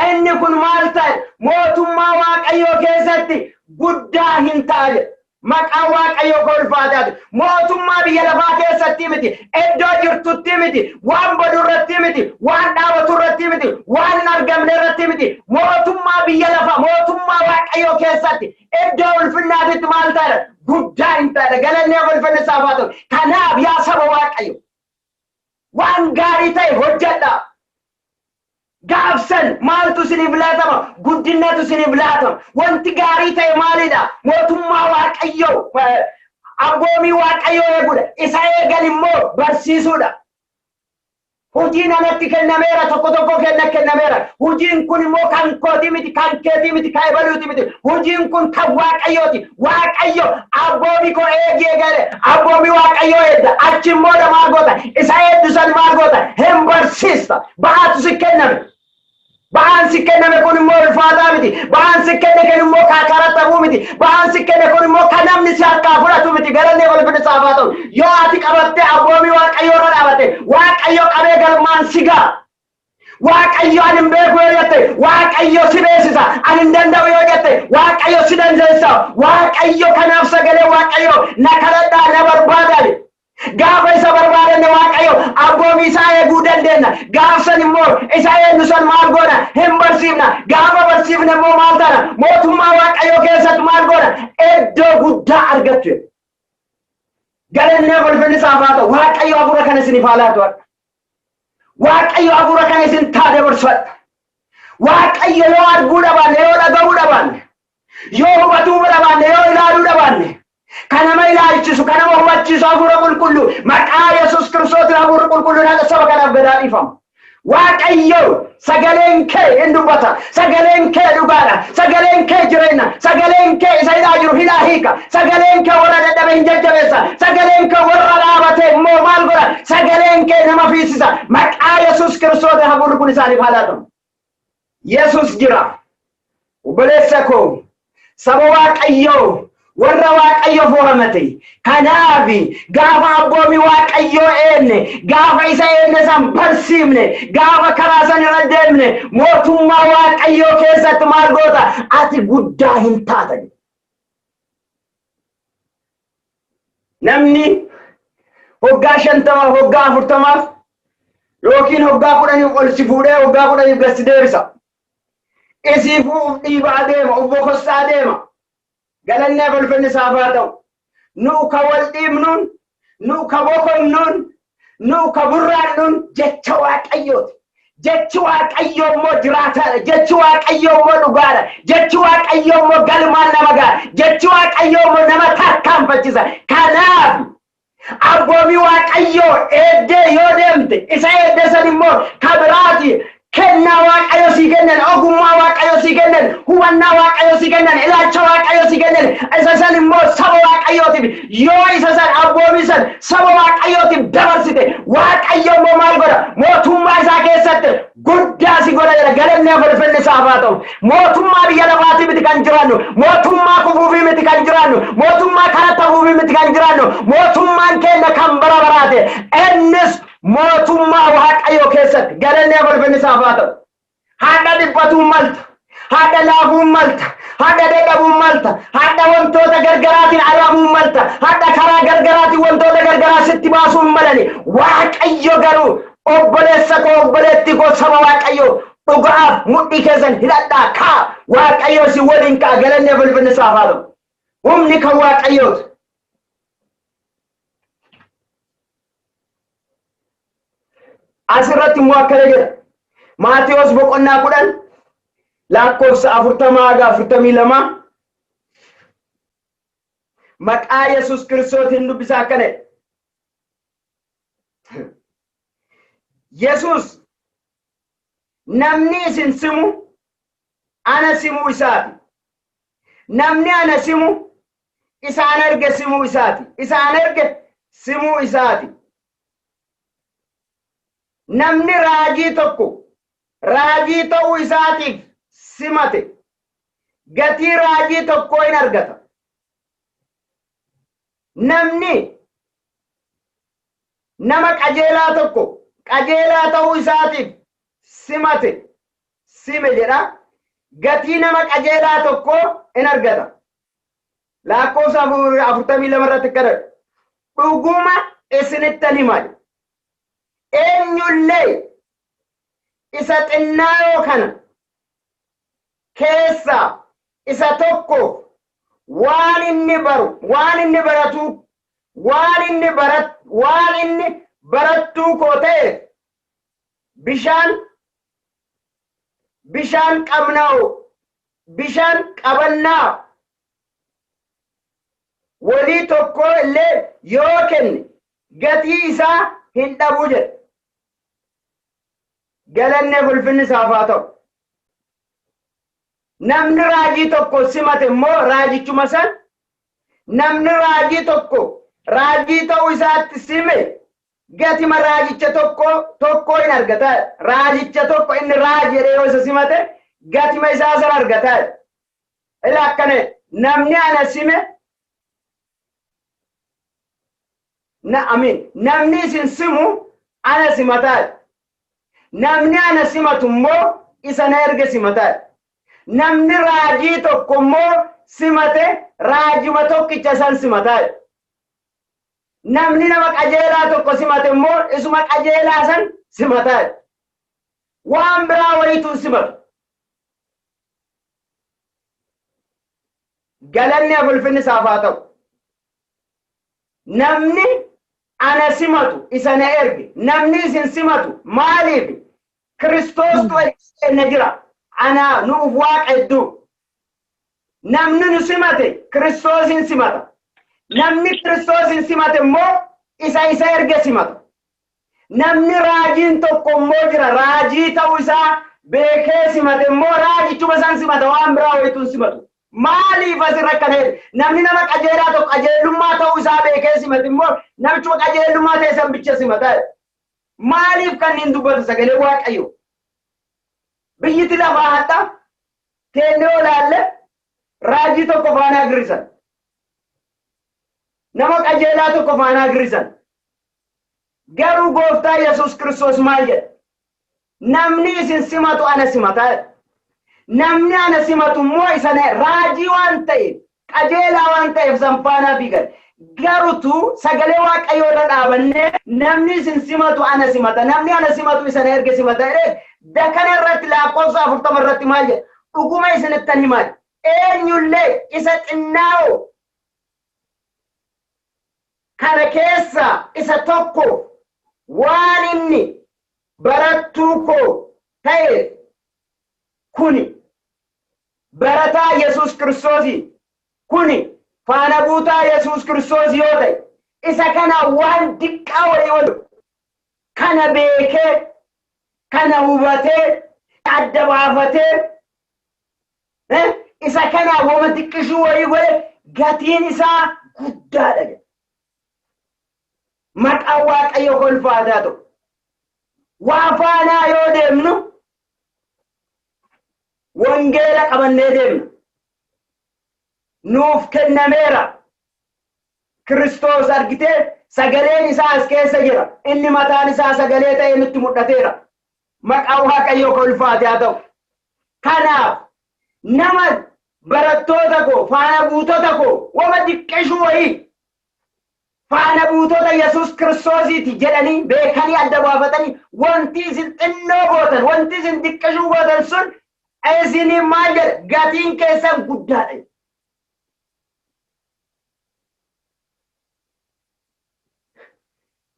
inni kun maal ta'e? Mootummaa Waaqayyoo keessatti guddaa hin ta'a jedha. Maqaan Waaqayyoo kan ulfaataati. Mootummaa biyya lafaa keessatti miti, iddoo jirtutti miti, waan badu irratti miti, waan dhaabatu irratti miti, waan hin argamne irratti miti. Mootummaa biyya lafaa, mootummaa Waaqayyoo keessatti iddoo ulfinnaatitti maal ta'edha? Guddaa hin ta'edha. Galanni ulfinni isaaf haa ta'u. Kanaaf yaa saba Waaqayyo, waan gaarii ta'e hojjedha. Gaafsan maaltu isiniif laatama? Guddinatu isiniif laatama. Wanti gaarii ta'e maalidha? Mootummaa Waaqayyoo, abboomii Waaqayyoo eeguudha. Isa eegan immoo barsiisuudha. Hojiin anatti kennameera, tokko tokko kenna kennameera. Hojiin kun immoo kan kootii miti, kan keetii miti, kan ebaluuti miti. Hojiin kun kan Waaqayyooti. Waaqayyo abboomii koo eegi eegale. Abboomii Waaqayyoo eegda. Achi immoo maal goota? Isa eegdu san maal goota? Hin barsiista. Ba'aatu si kenname. Ba'aan si kenname kun immoo ulfaataa miti. Ba'aan si kenne kun immoo kan karattamuu miti. Ba'aan si kenne kun immoo kan namni si harkaa fudhatu miti. Galanni ulfinni isaaf haa ta'u. Yoo ati qabattee abboomii Waaqayyoo irra dhaabatte, Waaqayyo qabee galmaan si ga'a. Waaqayyo ani hin beeku yoo jette, Waaqayyo si beeksisa. Ani hin danda'u yoo jette, Waaqayyo si dandeessa. Waaqayyo kanaaf sagalee Waaqayyo na kadhadhaa, na barbaadaa. Gaafa isa barbaadanne Waaqayyo abboomii isaa eeguu dandeenya. Gaafsan immoo isa eenyu san maal goona? Hin barsiifna. Gaafa barsiifne immoo maal taana? Mootummaa Waaqayyoo keessatti maal goona? Iddoo guddaa argattu. Galannee ulfinni isaaf haa ta'u. Waaqayyo hafuura kana isiniif haa laatu. Waaqayyo hafuura kana isin taa dabarsu. Waaqayyo yoo arguu dhabaanne, yoo dhaga'uu dhabaanne, yoo hubatuu dhabaanne, yoo ilaaluu dhabaanne, kan nama ilaalchisu, kan nama hubachiisu hafuura qulqulluu, maqaa Yesuus Kiristootiin hafuurri qulqulluun haqa saba kanaaf gadaa dhiifamu. Waaqayyo, sagaleen kee hin dubbata. Sagaleen kee dhugaadha. Sagaleen kee jireenya. Sagaleen kee isa hidhaa jiru hidhaa hiika. Sagaleen kee warra dadhabe hin jajjabeessa. Sagaleen kee warra dhaabate immoo maal godha? Sagaleen kee nama fiisisa. Maqaa Yesuus Kiristootiin hafuurri kun isaaniif haa laatamu. Yesuus jira. Obboleessa koo, saba Waaqayyoo, warra Waaqayyo fo'amate, kanaaf gaafa abboomii Waaqayyoo eenne, gaafa isa eenne san barsiifne, gaafa karaa san irra deemne, mootummaa Waaqayyoo keessatti maal goota? Ati guddaa hin taatan. Namni hoggaa 50, hoggaa 40f Yookiin hoggaa 10 ol si fuudhee hoggaa 10 gad si deebisa. Isiifuu uf dhiibaa deema, uf bokossaa deema. Galanni ulfinni isaaf haa ta'u. Nu ka wal dhiibnuun, nu ka bokonnuun, nu ka burraannuun jecha Waaqayyooti. Jechi Waaqayyoo immoo jiraataadha. Jechi Waaqayyoo immoo dhugaadha. Jechi Waaqayyoo immoo galmaan nama ga'a. Jechi Waaqayyoo immoo nama tarkaanfachisa. Kanaaf abboomii Waaqayyoo eeddee yoo deemte, isa eeddee san immoo kabiraati kennaa Waaqayyo sii kennan, ogummaa Waaqayyo sii kennan, hubannaa Waaqayyo sii kennan, ilaalcha Waaqayyo sii kennan, isa san immoo saba Waaqayyootiif yoo isa san abboomii san saba Waaqayyootiif dabarsite, Waaqayyo immoo maal godha? Mootummaa isaa keessatti guddaa si godha jedha. Galanni ulfinni isaaf haa ta'u. Mootummaa biyya lafaatii miti kan jiraannu, mootummaa kufuufii miti kan jiraannu, mootummaa karaa ta'uufii miti kan jiraannu, mootummaan keenya kan bara baraate. Innis mootummaa Waaqayyoo keessatti. Galanni ulfinni isaaf haa ta'u. Haadha dhiphatuun malta. Haadha laafuun malta. Haadha dadhabuun malta. Haadha wantoota gargaraatiin ari'amuun malta. Haadha karaa gargaraatiin wantoota gargaraa sitti baasuun malani. Waaqayyo garuu, obboleessa koo, obboleetti koo, saba Waaqayyo, dhugaaf mudhii keessan hidhadhaa kaa. Waaqayyo si waliin ka'a. Galanni ulfinni isaaf haa ta'u. Humni kan Waaqayyooti. Asirratti immoo akkana jedha. Maatiyos boqonnaa 10 lakkoofsa 40 haga 42, maqaa Yesuus Kiristootiin dubbisa, akkana jedha. Yesuus, "Namni isin simu ana simuu isaati. Namni ana simu isaan erge simuu isaati. Isaan erge simuu isaati. Namni raajii tokko raajii ta'uu isaatiif simate gatii raajii tokkoo hin argata. Namni nama qajeelaa tokko qajeelaa ta'uu isaatiif simate sime jedha, gatii nama qajeelaa tokkoo hin argata." Lakkoofsa 42 irratti akkana: "Dhuguma isinittan hima, eenyullee isa xinnaayoo kana keessaa isa tokkoof waan inni baru, waan inni baratu, waan inni barat waan inni barattuu koo ta'eef bishaan qabnaa'u, bishaan qabannaa walii tokko illee yoo kenne gatii isaa hin dhabu" jedhe. Galanni ulfinni isaaf haa ta'u. Namni raajii tokko simate immoo raajichuma san, namni raajii tokko raajii ta'uu isaatti sime gatima raajicha tokko tokko hin argata. Raajicha tokko inni raaji jedhee yoo isa simate gatima isaa san argata. Ila akkana, namni ana sime na amin, namni isin simu ana simataa. Namni ana simatu immoo isa na erge simataa. Namni raajii tokko immoo simate raajima tokkicha san simataa. Namni nama qajeelaa tokko simate immoo isuma qajeelaa san simataa. Waan biraa wayitu hin simatu. Galanni ulfinni isaaf haa ta'u. Namni ana simatu isa na erge. Namni isin simatu maaliif? Kiristoostu na jira. Ana nuuf Waaqa hedduu. Namni nu simate Kiristoosin simata. Namni Kiristoosin simate immoo isa isa erge simata. Namni raajiin tokko immoo jira, raajii ta'uu isaa beekee simate immoo raajichuma san simata, waan biraa wayitu hin simatu. Maaliif asirra akkana jedhe? Namni nama qajeelaa tokko qajeelummaa ta'uu isaa beekee simate immoo namichuma qajeelummaa ta'e san bicha simata. Maaliif kanneen dubbatu sagalee Waaqayyo? Biyyiti lafaa hadha teennee olaalle raajii tokko faanaa girrisan. Nama qajeelaa tokko faanaa girrisan. Garuu Gooftaa Yesuus Kiristoos maal jedha? "Namni isin simatu ana simata. Namni ana simatu immoo isa raajii waan ta'eef, qajeelaa waan ta'eef san faanaa fiigan. Garutu sagalee Waaqayyoo irra dhaabannee namni isin simatu ana simata, namni ana simatu isa na erge simata jedhee dakana irratti lakkoofsa 40 irratti maal jedha? Dhuguma isinittan himaa, eenyullee isa xinnaa'oo kana keessaa isa tokko waan inni barattuu koo ta'eef, kuni barataa Yesuus Kiristoosii, kuni faana buutaa Yesuus Kiristoos yoo ta'e, isa kana waan diqqaa wayii ol kana beekee, kana hubatee, adda baafatee, isa kana wama xiqqishuu wayii godhe, gatiin isaa guddaadha jedha. Maqaan Waaqayyo kolfaataa ta'u. Waa faanaa yoo deemnu wangeela qabannee deemna. Nuuf kennameera. Kiristoos argitee sagaleen isaa as keessa jira. Inni mataan isaa sagalee ta'ee nutti mul'ateera. Maqaan Waaqayyoo kolfaate haa ta'u. Kanaaf nama barattoota koo, faana buutota koo, wama xiqqishuu wayii faana buutota Yesuus Kiristoosiiti jedhanii beekanii adda baafatanii, wanti isin xinnoo gootan, wanti isin xiqqishuu gootan sun isinii maal jedha? Gatiin keessan guddaadha.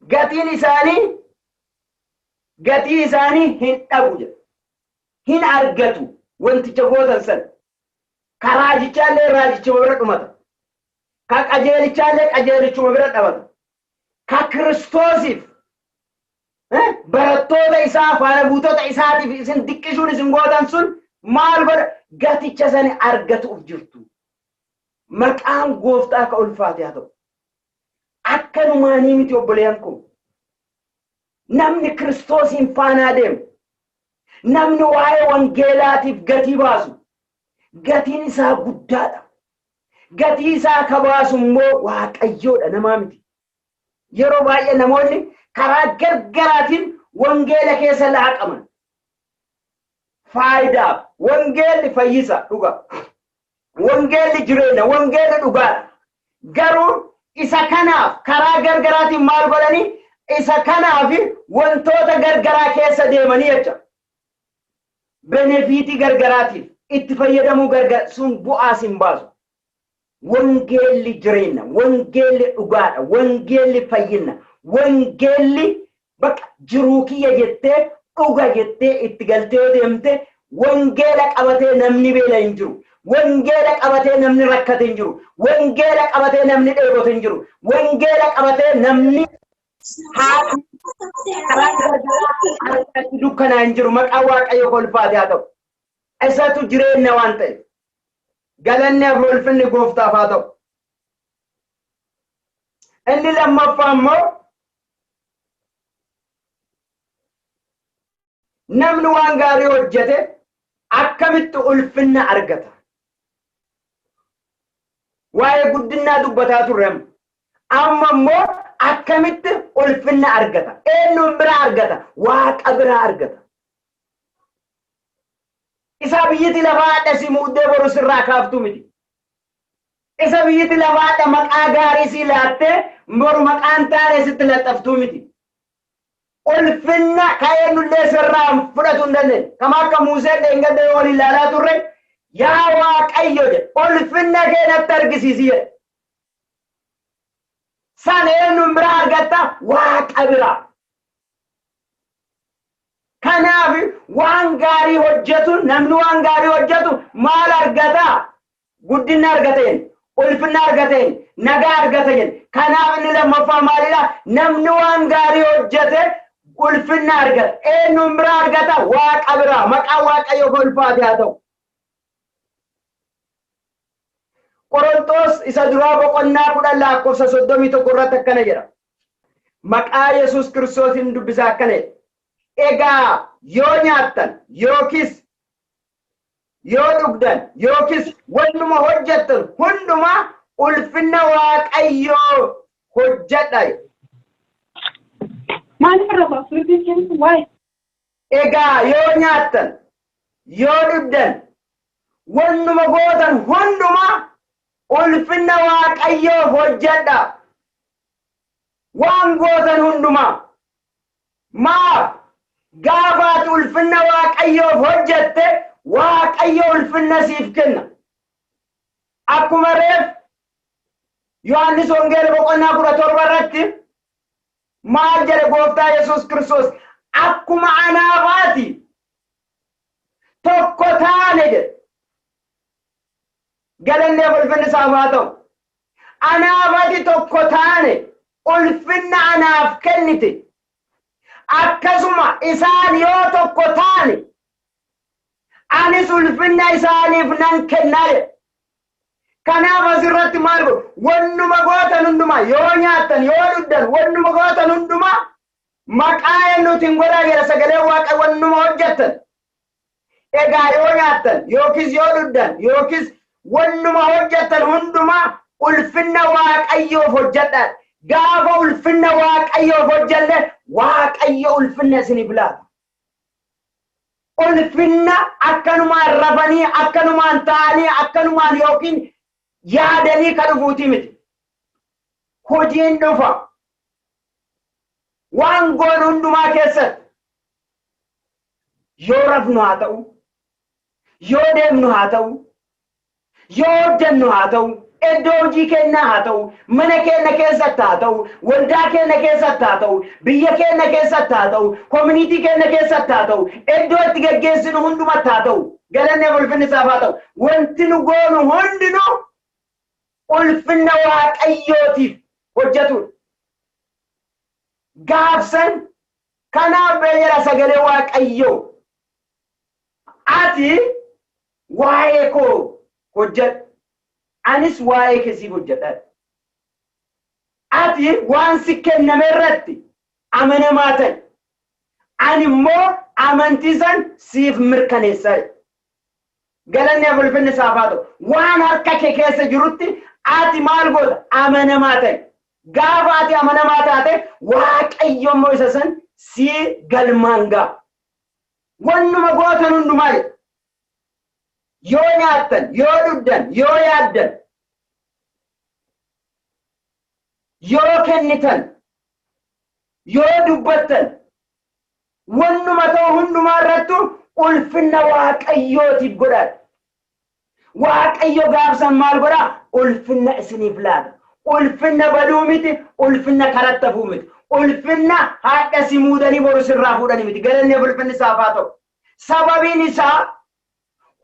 Gatiin isaanii gatii isaanii hin dhabu jedha. Hin argatu wanticha gootan san. Ka raajichaallee raajichuma bira dhumata. Ka qajeelichaallee qajeelichuma bira dhabata. Ka Kiristoosiif barattoota isaa, faana buutota isaatiif isin diqqishuun isin gootan sun maal godha? Gaticha sani argatuuf jirtu. Maqaan Gooftaa akka ulfaate haa ta'u. Akkanumaanii miti, obboleeyyan kun. Namni Kiristoosiin faanaa deemu, namni waa'ee wangeelaatiif gatii baasu, gatiin isaa guddaadha. Gatii isaa ka baasu immoo Waaqayyoodha, namaa miti. Yeroo baay'ee namoonni karaa gargaraatiin wangeela keessa laaqaman. Faayidaaf wangeelli fayyisa dhuga. Wangeelli jireenya, wangeelli dhugaadha. Garuu isa kanaaf karaa gargaraatiin maal godhanii, isa kanaaf wantoota gargaraa keessa deemanii jecha. Benefit gargaraatiif itti fayyadamuu gargar sun bu'aas hin baasu. Wangeelli jireenya, wangeelli dhugaadha, wangeelli fayyina, wangeelli bakka jiruu kiyya jettee, dhuga jettee itti galtee yoo deemte, wangeela qabatee namni beela hin jiru. Wangeela qabatee namni rakkate hin jiru. Wangeela qabatee namni dheebote hin jiru. Wangeela qabatee namni haala karaa garagaraa harkatti dukkanaa hin jiru. Maqaan Waaqayyo kolfaate haa ta'u. Isatu jireenya waan ta'eef. Galanni fi ulfinni Gooftaaf haa ta'u. Inni lammaffaa immoo, namni waan gaarii hojjete akkamitti ulfinna argata? Waa'ee guddinaa dubbataa turre amma. Amma immoo akkamitti ulfinna argata? Eenyuun biraa argata? Waaqa biraa argata. Isa biyyiti lafaa hadha si muuddee boru sirraa kaaftu miti. Isa biyyiti lafaa hadha maqaa gaarii si laattee boru maqaan taane sitti laxxaftuu miti. Ulfinna ka eenyullee sirraa fudhatu hin dandeenye. Kama akka Museen dheengadda yoo waliin ilaalaa turre, "Yaa Waaqayyo," jedhe, "ulfinna kee natti argisiisi," jedhe. San eenyuun biraa argatta? Waaqa biraa. Kanaaf waan gaarii hojjetu, namni waan gaarii hojjetu maal argata? Guddina argateen, ulfinna argateen, nagaa argateen. Kanaaf inni lammaffaa maalidha? Namni waan gaarii hojjete ulfinna argata. Eenyuun biraa argata? Waaqa biraa. Maqaan Waaqayyo kolfaate haa ta'u. Qorontoos isa duraa boqonnaa 10 lakkoofsa 31 irratti akkana jedha. Maqaa Yesuus Kiristoosiin dubbisaa, akkana jedha. "Egaa yoo nyaattan yookiis yoo dhugdan yookiis wannuma hojjettan hundumaa ulfinna Waaqayyoo hojjedha." Maaliif irra baafuu kennu waa'ee? Egaa yoo nyaattan, yoo dhugdan, wannuma gootan hundumaa Ulfinna Waaqayyoof hojjedha. Waan gootan hundumaa. Maaf gaafaati ulfinna Waaqayyoof hojjette, Waaqayyo ulfinna siif kenna. Akkuma reef Yohaannis Wangeela boqonnaa 17 irratti maal jedhe Gooftaa Yesuus Kiristoos? Akkuma anaafaati tokko taane jedhe. Galannee ulfinni isaaf haa ta'u. Anaafati tokko taane, ulfinna anaaf kennite. Akkasuma isaan yoo tokko taane, anis ulfinna isaaniif nan kennaa jedhe. Kanaaf asirratti maal godhu? Wannuma gootan hundumaa, yoo nyaattan, yoo dhugdan, wannuma gootan hundumaa maqaa eenyuutiin godhaa jedha sagalee Waaqa? Wannuma hojjettan. Egaa yoo nyaattan yookiis yoo dhugdan yookiis wannuma hojjettan hundumaa ulfinna Waaqayyoof hojjedhaa. Gaafa ulfinna Waaqayyoof hojjenne, Waaqayyo ulfinna isiniif laata. Ulfinna akkanumaan rafanii, akkanumaan ta'anii, akkanumaan yookiin yaadanii ka dhufuutii miti. Hojiin dhufa. Waan goonu hundumaa keessatti, yoo rafnu haa ta'u, yoo deemnu haa ta'u, yoo hojjennu haa ta'u, iddoo hojii keenyaa haa ta'u, mana keenya keessatti haa ta'u, waldaa keenya keessatti haa ta'u, biyya keenya keessatti haa ta'u, community keenya keessatti haa ta'u, iddoo itti geggeessinu hundumatti haa ta'u, galanni ulfinni isaaf haa ta'u. Wanti nu goonu hundinuu ulfinna Waaqayyootiif hojjetudha. Gaafsan kanaaf beeyera sagalee Waaqayyoo. Ati waa'ee koo hojjedhu. Anis waa'ee kee siif hojjedha. Ati waan si kenname irratti amanamaa ta'i. Ani immoo amantii san siif mirkaneessa. Galanni ulfinni isaaf haa ta'u. Waan harka kee keessa jirutti ati maal goota? Amanamaa ta'i. Gaafa ati amanamaa taate, Waaqayyo immoo isa san si galmaan ga'a. Wannuma gootan hundumaa jedha. Yoo nyaattan, yoo dhugdan, yoo yaaddan, yoo kennitan, yoo dubbattan, wannuma ta'u hundumaa irrattu ulfinna Waaqayyootiif godhaa. Waaqayyo gaafsan maal godhaa? Ulfinna isiniif laata. Ulfinna baduu miti, ulfinna karatti hafuu miti. Ulfinna haadha si muudanii boru sirraa fuudhanii miti. Galanni ulfinni isaaf haa ta'u. Sababiin isaa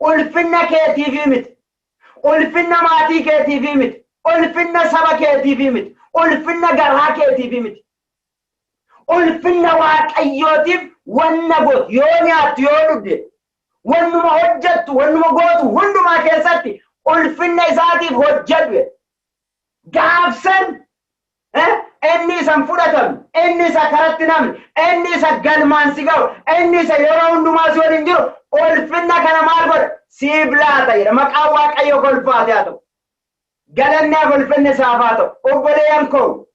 ulfinna keetiifii miti. Ulfinna maatii keetiifii miti. Ulfinna saba keetiifii miti. Ulfinna garaa keetiifii miti. Ulfinna Waaqayyootiif wanna gootu, yoo nyaattu, yoo dhugde, wannuma hojjettu, wannuma gootu hundumaa keessatti ulfinna isaatiif hojjedhu. Gaafsan inni isa hin fudhatamne, inni isa karatti namni, inni isa galmaan si ga'u, inni isa yeroo hundumaa si waliin jiru ulfinna kana maal godha? Siif laata jedha. Maqaan Waaqayyoo golfaate haa ta'u. Galannaaf ulfinni isaaf haa ta'u. Obboleeyyan koo,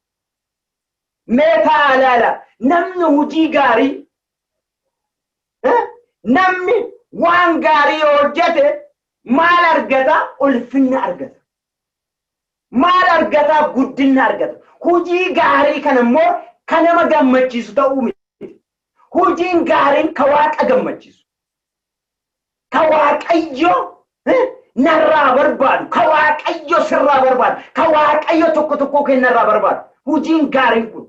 mee taa'aa ilaala. Namni hojii gaarii, namni waan gaarii yoo hojjete maal argata? Ulfinna argata. Maal argata? Guddinna argata. Hojii gaarii kana immoo kan nama gammachiisu ta'uu miti. Hojiin gaariin ka Waaqa gammachiisu. Ka Waaqayyo narraa barbaadu, ka Waaqayyo sirraa barbaadu, ka Waaqayyo tokko tokkoo kennarraa barbaadu. Hojiin gaariin kun.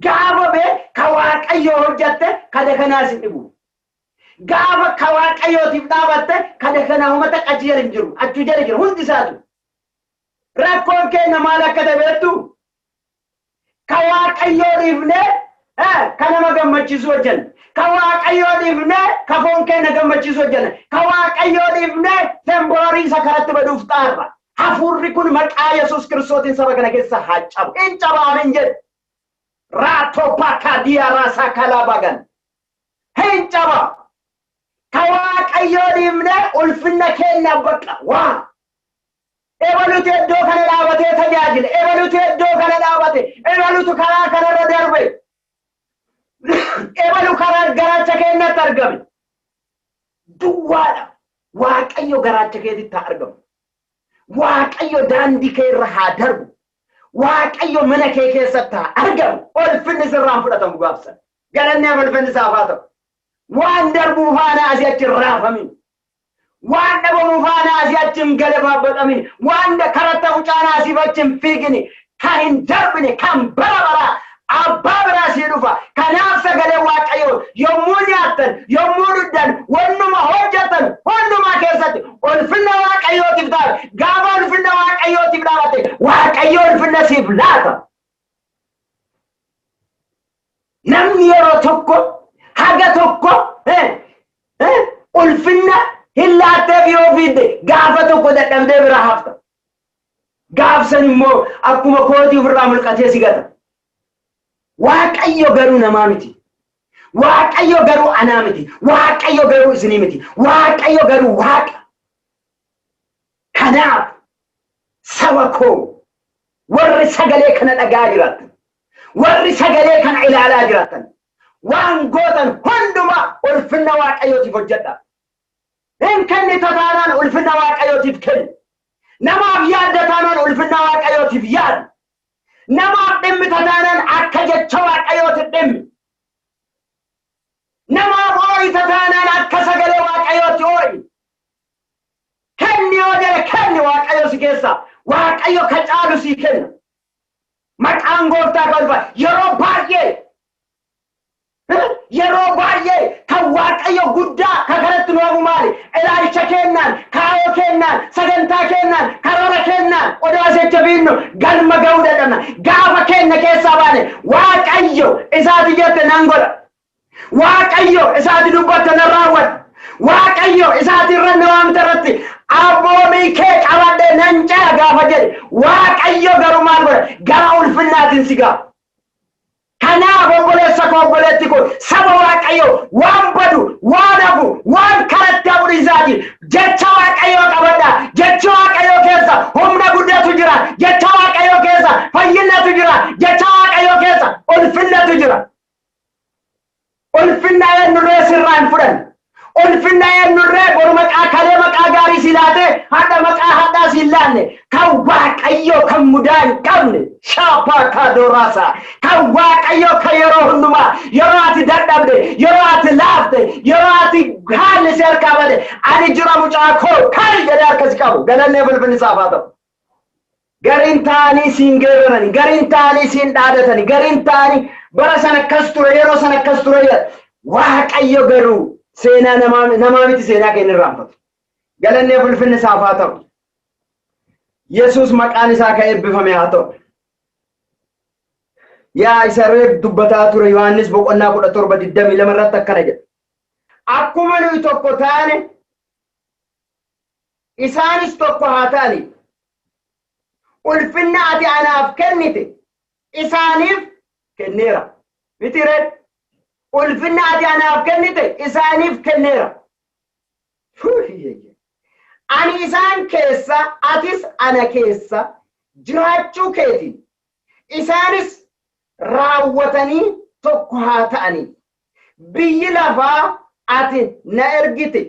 Gaafa bee ka Waaqayyo hojjatte kada kanaas hin dhibu. Gaafa ka Waaqayyootiif dhaabatte kada kanaa uummata achi jala hin jiru. Achuu jala jira hundi isaatu. Rakkoon keenya maal akka ta'e beektu? Ka Waaqayyoo dhiifnee ka nama gammachiisu hojjenna. Ka Waaqayyoo dhiifnee ka foon keenya gammachiisu hojjenna. Ka Waaqayyoo dhiifnee temporary isa karatti baduuf xaarra. Hafuurri kun maqaa Yesuus Kiristootiin saba kana keessa haa cabu. Hin cabaamin jedhe. Raatoo paakaadiyaa raasaa kalaa bagan. Hin caba. Ka Waaqayyoo dhiifnee ulfinna keenya bakka waa. Ebalutu iddoo kana dhaabatee tajaajile. Ebalutu iddoo kana dhaabate. Ebalutu karaa kanarra darbe. Ebalu karaa garaacha keenyatti argame. Duwwaadha. Waaqayyo garaacha keetitti haa argamu. Waaqayyo daandii kee irra haa darbu. Waaqayyo mana kee keessatti haa argamu. Ulfinni sirraan fudhatamu gaafsan. Galanni ulfinni isaaf haa ta'u. Waan darbuu faana asii achi hin raafamin. Waan dhabamuu faana asii achi hin galabaabatamin. Waan karatti hafu caanaa asii achi hin fiigini. Kan hin darbine kan bara baraa abbaa biraa sii dhufa. Kanaaf sagalee Waaqayyoo yommuu nyaattan, yommuu dhugdan, wannuma hojjettan hundumaa keessatti ulfinna Waaqayyootiif ta'a. Gaafa ulfinna Waaqayyootiif dhaabatte Waaqayyo ulfinna siif laata. Namni yeroo tokko haga tokko ulfinna hin laatteef yoo fiidde gaafa tokko dadhabdee biraa hafta. Gaafsan immoo akkuma kootii ofirraa mulqatee si gata. Waaqayyo garuu namaa miti. Waaqayyo garuu anaa miti. Waaqayyo garuu isinii miti. Waaqayyo garuu Waaqa. Kanaaf saba koo warri sagalee kana dhagaa jiraattan, warri sagalee kana ilaalaa jiraattan, waan gootan hundumaa ulfinna Waaqayyootiif hojjedha. Hin kennita taanaan ulfinna Waaqayyootiif kenni. Namaaf yaadda taanaan ulfinna Waaqayyootiif yaadi. Namaaf dhimmita taanaan akka jecha Waaqayyootiif dhimmi. Namaaf oo'ita taanaan akka sagalee Waaqayyootti oo'i. Kenni yoo jedhe kenni Waaqayyo si keessaa. Waaqayyo ka caalu sii kenna. Maqaan gooftaa kan ulfaatu. Yeroo baay'ee kan Waaqayyo guddaa kan kanatti nu hafu maali? Ilaalcha kennaan, kaayoo kennaan, sagantaa kennaan, karoora kennaan odoo asicha fiinnu galma ga'uu dadhabna. Gaafa kenna keessaa baane Waaqayyo isaati jette nan godha. Waaqayyo isaati dubbatte nan raawwadha. Waaqayyo isaati irra na waamte irratti abboomii kee qabadhe nan ce'a gaafa jedhe Waaqayyo garuu maal godha? Gara ulfinnaatiin si ga'a. Kanaaf obboleessa koo, obboleetti koo, saba Waaqayyo, waan badu, waan hafu, waan karatti hafu dhiisaati. Jecha Waaqayyoo qabadha. Jecha Waaqayyoo keessa humna guddatu jira. Jecha Waaqayyoo keessa fayyinatu jira. Jecha Waaqayyoo keessa ulfinnatu jira. Ulfinna eenyurree sirraa hin fudhanne. Ulfinna eenyurree boru maqaa kalee maqaa gaarii si laatee hadha maqaa hadhaa si hin laanne. Kan Waaqayyoo kan mudaa hin qabne, shaapaa kaadooraasa, kan Waaqayyoo kan yeroo hundumaa, yeroo ati dadhabde, yeroo ati laafte, yeroo ati haalli si harkaa bade, "Ani jira, mucaa koo, kari" jedhee harka si qabu. Galannee ulfinni isaaf haa ta'u. Gariin ta'anii siin geerarani, gariin ta'anii siin dhaadatani, gariin ta'anii bara sana akkas ture, yeroo sana akkas ture jedha. Waaqayyo garuu seenaa namaa miti, seenaa keenya irraanfatu. Galannee ulfinni isaaf haa ta'u. Yesuus maqaan isaa kan eebbifame haa ta'u. Yaa isa reef dubbataa ture, Yohaannis boqonnaa 17:22 irratti akkana jedha. "Akkuma nuyi tokko taane isaanis tokko haa ta'ani. Ulfinna ati anaaf kennite isaaniif kenneera." Miti ree? Ulfinna ati anaaf kennite isaaniif kenneera. Ani isaan keessa, atis ana keessa jiraachuu keetiin isaanis raawwatanii tokko haa ta'anii. Biyyi lafaa ati na ergite,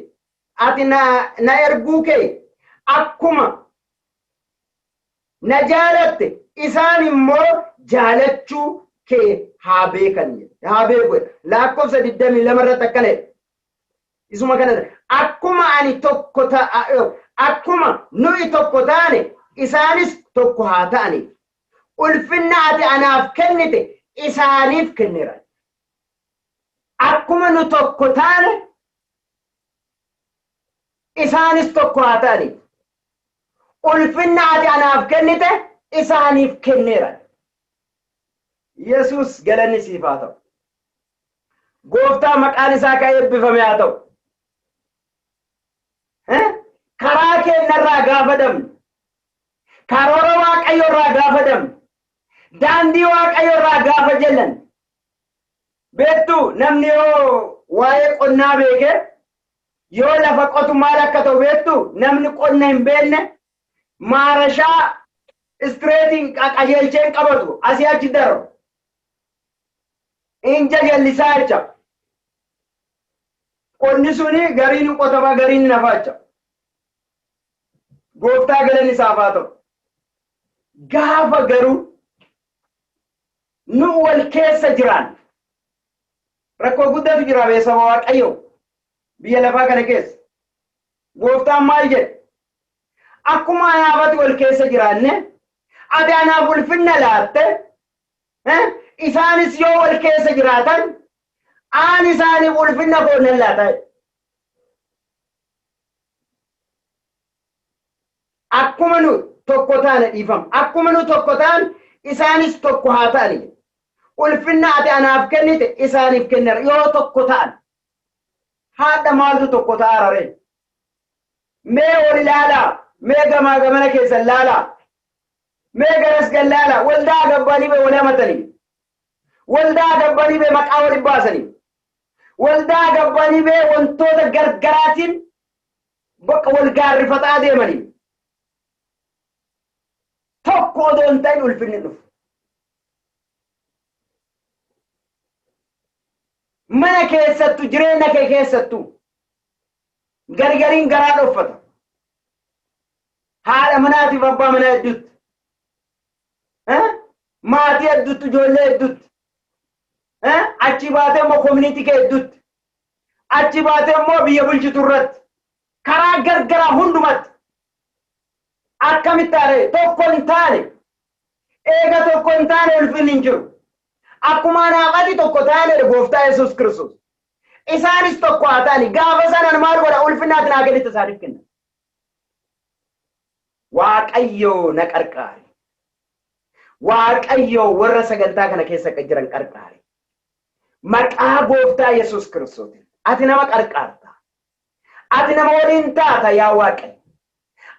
ati na erguu kee, akkuma na jaalatte isaan immoo jaalachuu kee haa beekan, haa beeku. Lakkoofsa 22 irratti akkana jedha. Isuma kana, akkuma ani tokko ta'a, akkuma nuyi tokko taane isaanis tokko haa ta'aniif. Ulfinna ati anaaf kennite isaaniif kenneera. Akkuma nu tokko taane isaanis tokko haa ta'aniif. Ulfinna ati anaaf kennite isaaniif kenneera. Yesuus, galanni siif haa ta'u. Gooftaa maqaan isaa kan eebbifame haa ta'u. Karaa keenyarraa gaafa dabnu, karoora Waaqayyoorraa gaafa dabnu, daandii Waaqayyoorraa gaafa jallan, beektu, namni yoo waa'ee qonnaa beeke yoo lafa qotu maal akka ta'u beektu? Namni qonna hin beekne maarashaa straightiin qajeelchee hin qabatu, asii achi darbu. Inja jallisaa jecha. Qonni suni gariin qotama, gariin nafa jecha. Gooftaa galanni isaaf haa ta'u. Gaafa garuu nu wal keessa jiraan rakkoo guddaatu jira bee saba Waaqayyoo biyya lafaa kana keessa. Gooftaan maal jedhe? Akkuma anaafati wal keessa jiraanne ati anaaf ulfinna laatte, isaanis yoo wal keessa jiraatan aan isaaniif ulfinna koo nan laata. Akkuma nu tokko taane dhiifama. Akkuma nu tokko ta'an isaanis tokko haa ta'ani. Ulfinna ati anaaf kennite isaaniif kenneera yoo tokko ta'an. Haadha maaltu tokko ta'a raree? Mee ol ilaalaa, mee gamaa gamana keessan laalaa, mee garas gan laalaa, waldaa gabbanii bee wal hamatanii, waldaa gabbanii bee maqaa waliin baasanii, waldaa gabbanii bee wantoota gargaraatiin bakka wal gaarrifataa deemanii. Tokko odoo hin ta'in ulfinni dhufu. Mana keessattu, jireenya kee keessattu gargariin garaa dhoffata. Haadha manaatiif abbaa manaa hedduutti, maatii hedduutti, ijoollee hedduutti, achi baatee immoo koominiitii kee hedduutti, achi baatee immoo biyya bulchitu irratti, karaa gargaraa hundumatti. Akkamitti taane tokko hin taane, eega tokko hin taane ulfinni hin jiru. Akkuma anaaf ati tokko taane gooftaa Yesuus Kiristoos. Isaanis tokko haa ta'ani. Gaafa sanaan maal godha? Ulfinna ati naa kennite isaaniif kenna. Waaqayyoo na qarqaari. Waaqayyoo warra sagantaa kana keessa jiran qarqaari. Maqaa gooftaa Yesuus Kiristootiin. Ati nama qarqaarta. Ati nama waliin taata yaa Waaqayyo.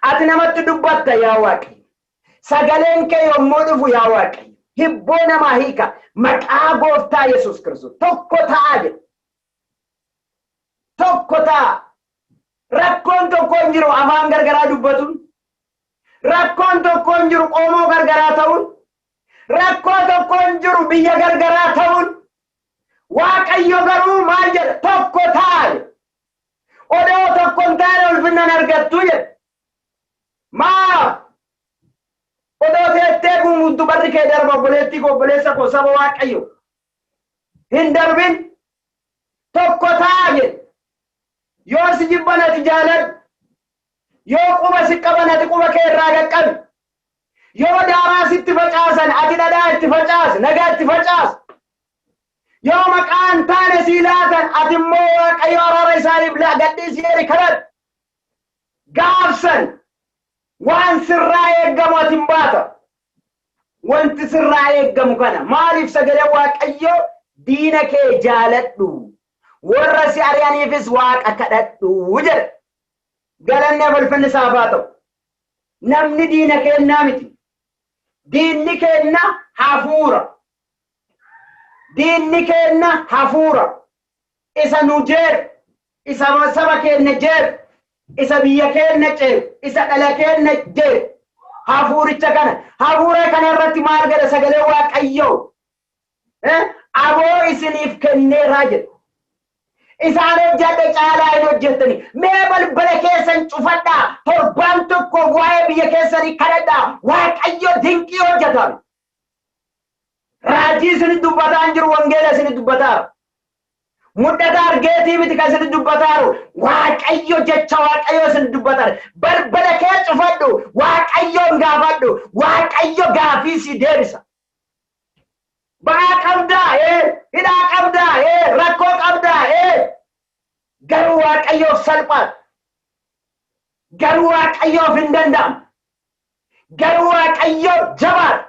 Ati namatti dubbatta yaa Waaqayyo. Sagaleen kee yommuu dhufu yaa Waaqayyo. Hibboo namaa hiika. Maqaa gooftaa Yesuus Kiristoos. Tokko ta'aa jedha. Tokko ta'a. Rakkoon tokko hin jiru afaan gargaraa dubbatuun. Rakkoon tokko hin jiru qomoo gargaraa ta'uun. Rakkoo tokko hin jiru biyya gargaraa ta'uun. Waaqayyo garuu maal jedha? Tokko ta'a jedha. Odoo tokko hin taane ulfinna hin argattu jedha. Maaf? Odoo teettee guutuu barri kee darba obboleettii koo obboleessa koo saba Waaqayyo. Hin darbin. Tokko ta'a jedha. Yoo si jibban ati jaaladhu. Yoo quba si qaban ati quba kee irraa qaqqabi. Yoo daaraa sitti facaasan ati dhadhaa itti facaasi, nagaa itti facaasi. Yoo maqaan taane sii laatan ati immoo Waaqayyo araara isaaniif gadhiisi jedhi kadhadhu. Gaafsan waan sirraa eeggamu ati hin baata. Wanti sirraa eeggamu kana maaliif sagalee Waaqayyo diina kee jaaladhu, warra si ari'aniifis Waaqa kadhadhu jedha. Galanni ulfinni isaaf haa ta'u. Namni diina kennaa miti. Diinni kenna hafuura. Diinni kenna hafuura. Isa nu jeequ, isa saba keenya jeequ, isa biyya keenya ceequ, isa dhala keenya jeequ. Hafuuricha kana, hafuura kana irratti maal godha sagalee Waaqayyoo? Aboo isiniif kenneeraa jedha. Isaan hojjedhe caalaa hin hojjettani. Mee balbala keessan cufadhaa. Torbaan tokko waa'ee biyya keessanii kadhadhaa. Waaqayyo dinqii hojjeta. Raajii isinit dubbataa hin jiru, wangeela isinit dubbataa. Mul'ata argeetii miti kan isinit dubbataa jiru. Waaqayyo jecha Waaqayyo isinit dubbataa. Balbala kee cufadhu. Waaqayyoon gaafadhu. Waaqayyo gaafii si deebisa. Ba'aa qabdaa, hidhaa qabdaa, rakkoo qabdaa, garuu Waaqayyoof salphaadha. Garuu Waaqayyoof hin danda'amu. Garuu Waaqayyo jabaadha.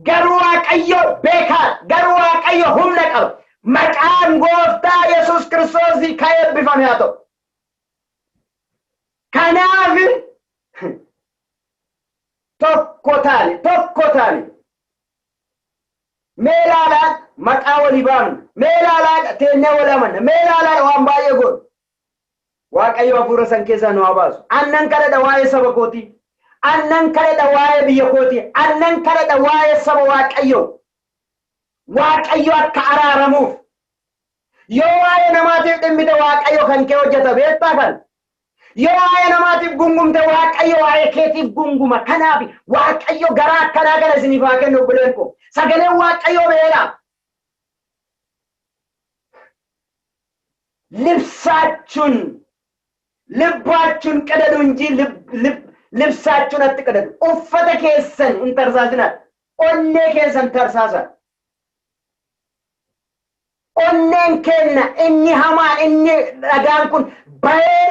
Garuu Waaqayyo beekaadha. Garuu Waaqayyo humna qaba. Maqaan gooftaa Yesuus Kiristoos kan eebbifame haa ta'u. Kanaaf tokko taane, tokko taane. Mee ilaalaa maqaa walii baafna. Mee ilaalaa teennee wal amanna. Mee ilaalaa waan baay'ee godhu. Waaqayyo hafuura san keessaa nu haa baasu. Annan kadhadha waa'ee saba kootii. Annan kadhadha waa'ee biyya kootii. Annan kadhadha waa'ee saba Waaqayyoo. Waaqayyo akka araaramuuf. Yoo waa'ee namaatiif dhimmite Waaqayyo kan kee hojjeta beektaa kan. Yoo waa'ee namaatiif gungumte, Waaqayyo waa'ee keetiif gunguma. Kanaaf Waaqayyo garaa akkanaa kana isiniif haa kennu, obboleen koo. Sagaleen Waaqayyoo beela. ልብሳችሁን ልባችሁን ቅደዱ እንጂ ልብሳችሁን አትቅደዱ። Uffata keessan hin tarsaasinaa. Onnee keessan tarsaasaa. Onneen keenya inni hamaan, inni dhagaan kun bahee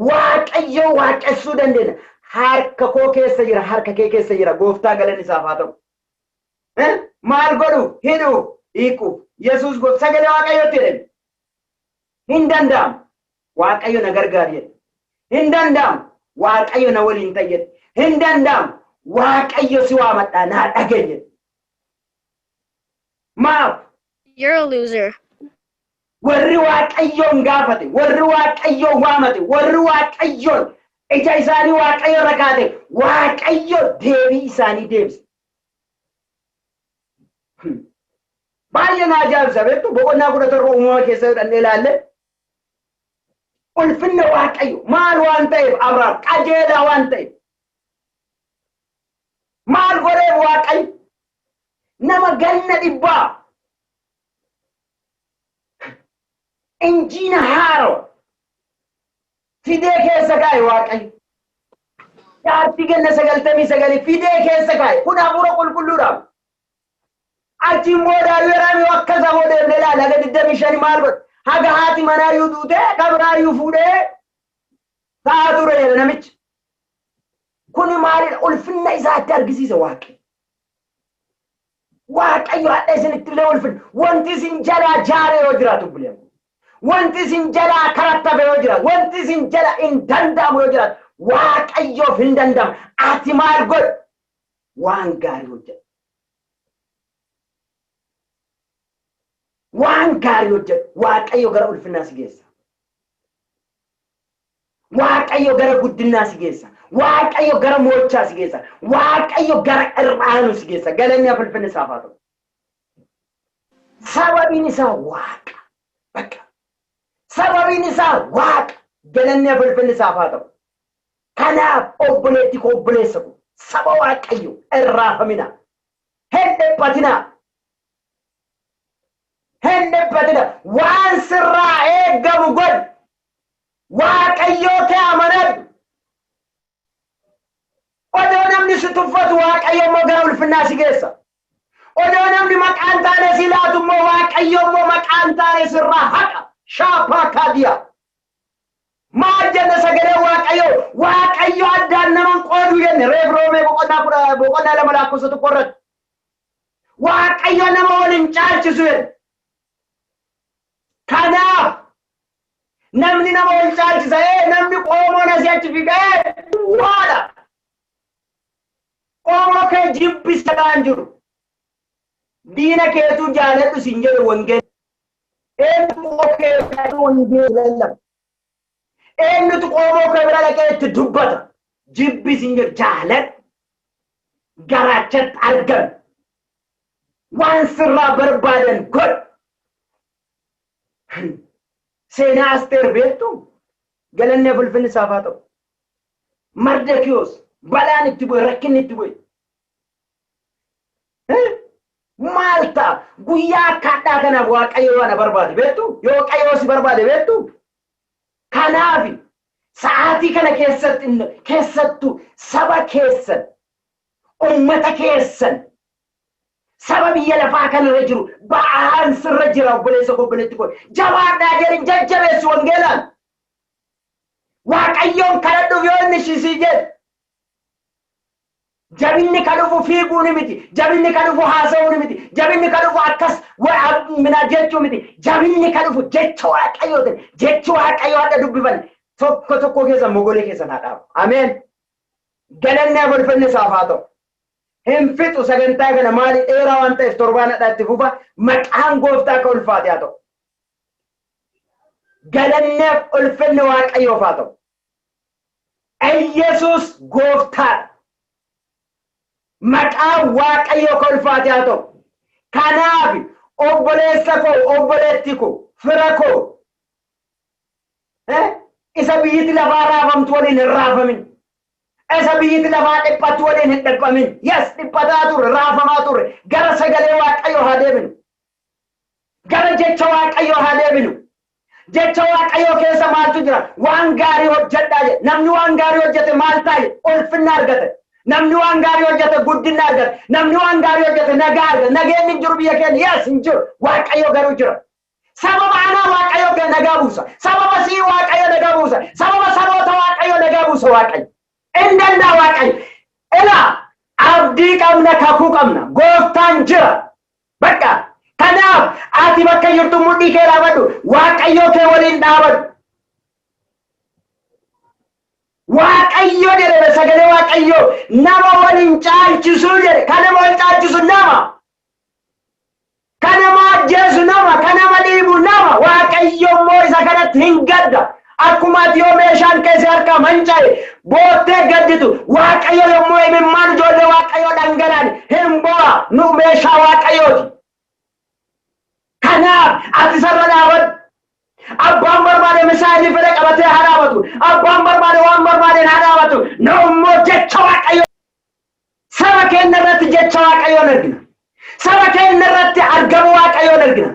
Waaqayyo waaqessuu dandeenya. Harka koo keessa jira, harka kee keessa jira. Gooftaa galanni isaaf haa ta'u. Maal godhu? Hidhu, hiiku. Yesuus gooftaa, sagalee Waaqayyootti jedhame. Hin danda'amu. Waaqayyo na gargaari jedhe. Hin danda'amu. Waaqayyo na waliin ta'e jedhe. Hin danda'amu. Waaqayyo si waamadhaa, naa dhagaye jedhe. Maaf? You're a loser. Warri Waaqayyoon gaafate, warri Waaqayyoon waamate, warri Waaqayyoon ija isaanii Waaqayyo irra kaate, Waaqayyo deebii isaanii deebise. Baay'ee na ajaa'ibsa, beektu, boqonnaa 17 Uumama keessa jedhannee ilaalle. Ulfinna Waaqayyo maal waan ta'eef, Abrahaam qajeelaa waan ta'eef, maal godheef Waaqayyo nama ganna 100 injiina haarawa fidee keessa kaa'e Waaqayyo? Jaartii ganna 99 fidee keessa kaa'e. Kun hafuura qulqulluudhaaf. Achiin booda yeroo akka isa booda ilaala, haga 25 maal godhe? Haga haati manaayyuu duutee kabiraayyuu fuudhee ta'aa ture jedha namichi. Kuni maalidha? Ulfinna isaatti argisiisa Waaqayyo. Waaqayyo hadha isinitti illee ulfinna. Wanti isin jalaa jaare yoo jiraatu, buleemu. Wanti isin jalaa karattafe yoo jiraatu, wanti isin jala hin danda'amu yoo jiraatu, Waaqayyoof hin danda'amu. Ati maal godhu? Waan gaarii hojjedhu. Waan gaarii hojjedhu. Waaqayyo gara ulfinnaa si geessa. Waaqayyo gara guddinaa si geessa. Waaqayyo gara mo'ichaa si geessa. Waaqayyo gara irraanuu si geessa. Galanni ulfinni isaaf haa ta'u. Sababiin isaa Waaqa. Bakka. Sababiin isaa Waaqa. Galanni ulfinni isaaf haa ta'u. Kanaaf obboleetti koo, obboleessa koo, saba Waaqayyo, irraafamina. Hin dhiphatinaa. Hin dhiphatina. Waan sirraa eeggamu godhi. Waaqayyoo kee amanadhu. Odoo namni si tuffatu, Waaqayyo immoo gara ulfinnaa si geessa. Odoo namni maqaan taane si laatu immoo, Waaqayyo immoo maqaan taane sirraa haqa. Shaapaa kaadiyaa. Maal jenna sagalee Waaqayyo? Waaqayyo addaan naman qooduu jenne reef Roomee boqonnaa 2 lakkoofsa 1 irratti. Waaqayyo nama waliin caalchisu jenne. Kanaaf namni nama wal caalchisa, namni qoomoon asii achi fiigee waadha. Qoomoo kee jibbisaa jiru. Diina keetuu jaaladhu sin jedhu wangeelli. Eenyu qoomoo kee wangeelli lallaba? Eenyutu qoomoo kee bira dhaqee itti dubbata? Jibbi sin jedhu, jaaladhu. Garaachatti argame. Waan sirraa barbaadan godhu. Seenaa Asteer beektu? Galanni ulfinni isaaf haa ta'u. Mardekiyoos balaan itti bu'e, rakkinni itti bu'e. Maal ta'a? Guyyaa akka hadhaa kanaaf Waaqayyo waan barbaade beektu? Yoo Waaqayyo si barbaade beektu? Kanaaf sa'aatii kana keessatti, keessattuu saba keessan, ummata keessan, saba biyya lafaa kanarra jiru ba'aan sirra jira, obboleessa koo, obboleetti koo. Jabaadhaa jedhin, jajjabeessu wangeelaan. Waaqayyoon kadhadhuuf yoo inni shisii jedhe. Jabinni kan dhufu fiiguun miti. Jabinni kan dhufu haasa'uun miti. Jabinni kan dhufu akkas mina jechuu miti. Jabinni kan dhufu jecha Waaqayyootiin. Jechi Waaqayyoo hadha dubbifan tokko tokko keessan mogolee keessan haa dhaabu. Ameen. Galanni ulfinni isaaf haa ta'u. Hin fixu sagantaa kana, maali, dheeraa waan ta'eef torbaan hadhaatti fufa. Maqaan gooftaa akka ulfaate haa ta'u. Galanneef ulfinni Waaqayyoof haa ta'u. Iyyasuus gooftaadha. Maqaan Waaqayyoo akka ulfaate haa ta'u. Kanaaf obboleessa koo, obboleetti koo, fira koo, Isa biyyiti lafaa raafamtu waliin hin raafamin. Isa biyyiti lafaa dhiphattu waliin hin dhiphamin. Yes, dhiphataa turre, raafamaa turre. Gara sagalee Waaqayyoo haa deebinu. Gara jecha Waaqayyoo haa deebinu. Jecha Waaqayyoo keessa maaltu jira? Waan gaarii hojjedhaa jedhe. Namni waan gaarii hojjete maal taa'e? Ulfinna argate. Namni waan gaarii hojjete guddina argate. Namni waan gaarii hojjete nagaa argate. Nageenyi hin jiru biyya keenya. Yes, hin jiru. Waaqayyo garuu jira. Sababa anaa Waaqayyo nagaa buusa. Sababa sii Waaqayyo nagaa buusa. Sababa saboota Waaqayyo nagaa buusa Waaqayyo. Hin danda'a Waaqayyo. Ilaa, abdii qabna, kakuu qabna. Gooftaan jira. Bakka kanaaf ati bakka jirtu mudhii kee dhaabadhu. Waaqayyo kee waliin dhaabadhu. Waaqayyo jedhame, sagalee Waaqayyo nama waliin caalchisuu jedhe. Kan nama wal caalchisu nama. Kan nama ajjeesu nama. Kan nama dhiibu nama. Waaqayyo immoo isa kanatti hin gadda. Akkuma ati yoo meeshaan keessa harkaa manca'e boottee gadditu, Waaqayyo yommuu imimmaan ijoollee Waaqayyoo dhangala'an hin bo'a. Nu meeshaa Waaqayyooti. Kanaaf ati sarara dhaabadhu. Abbaan barbaade misaa'ilii fedhe qabatee haa dhaabatu. Abbaan barbaade waan barbaadeen haa dhaabatu. Nu immoo jecha Waaqayyoo, saba keenya irratti jecha Waaqayyoon argina. Saba keenya irratti argamu Waaqayyoon argina.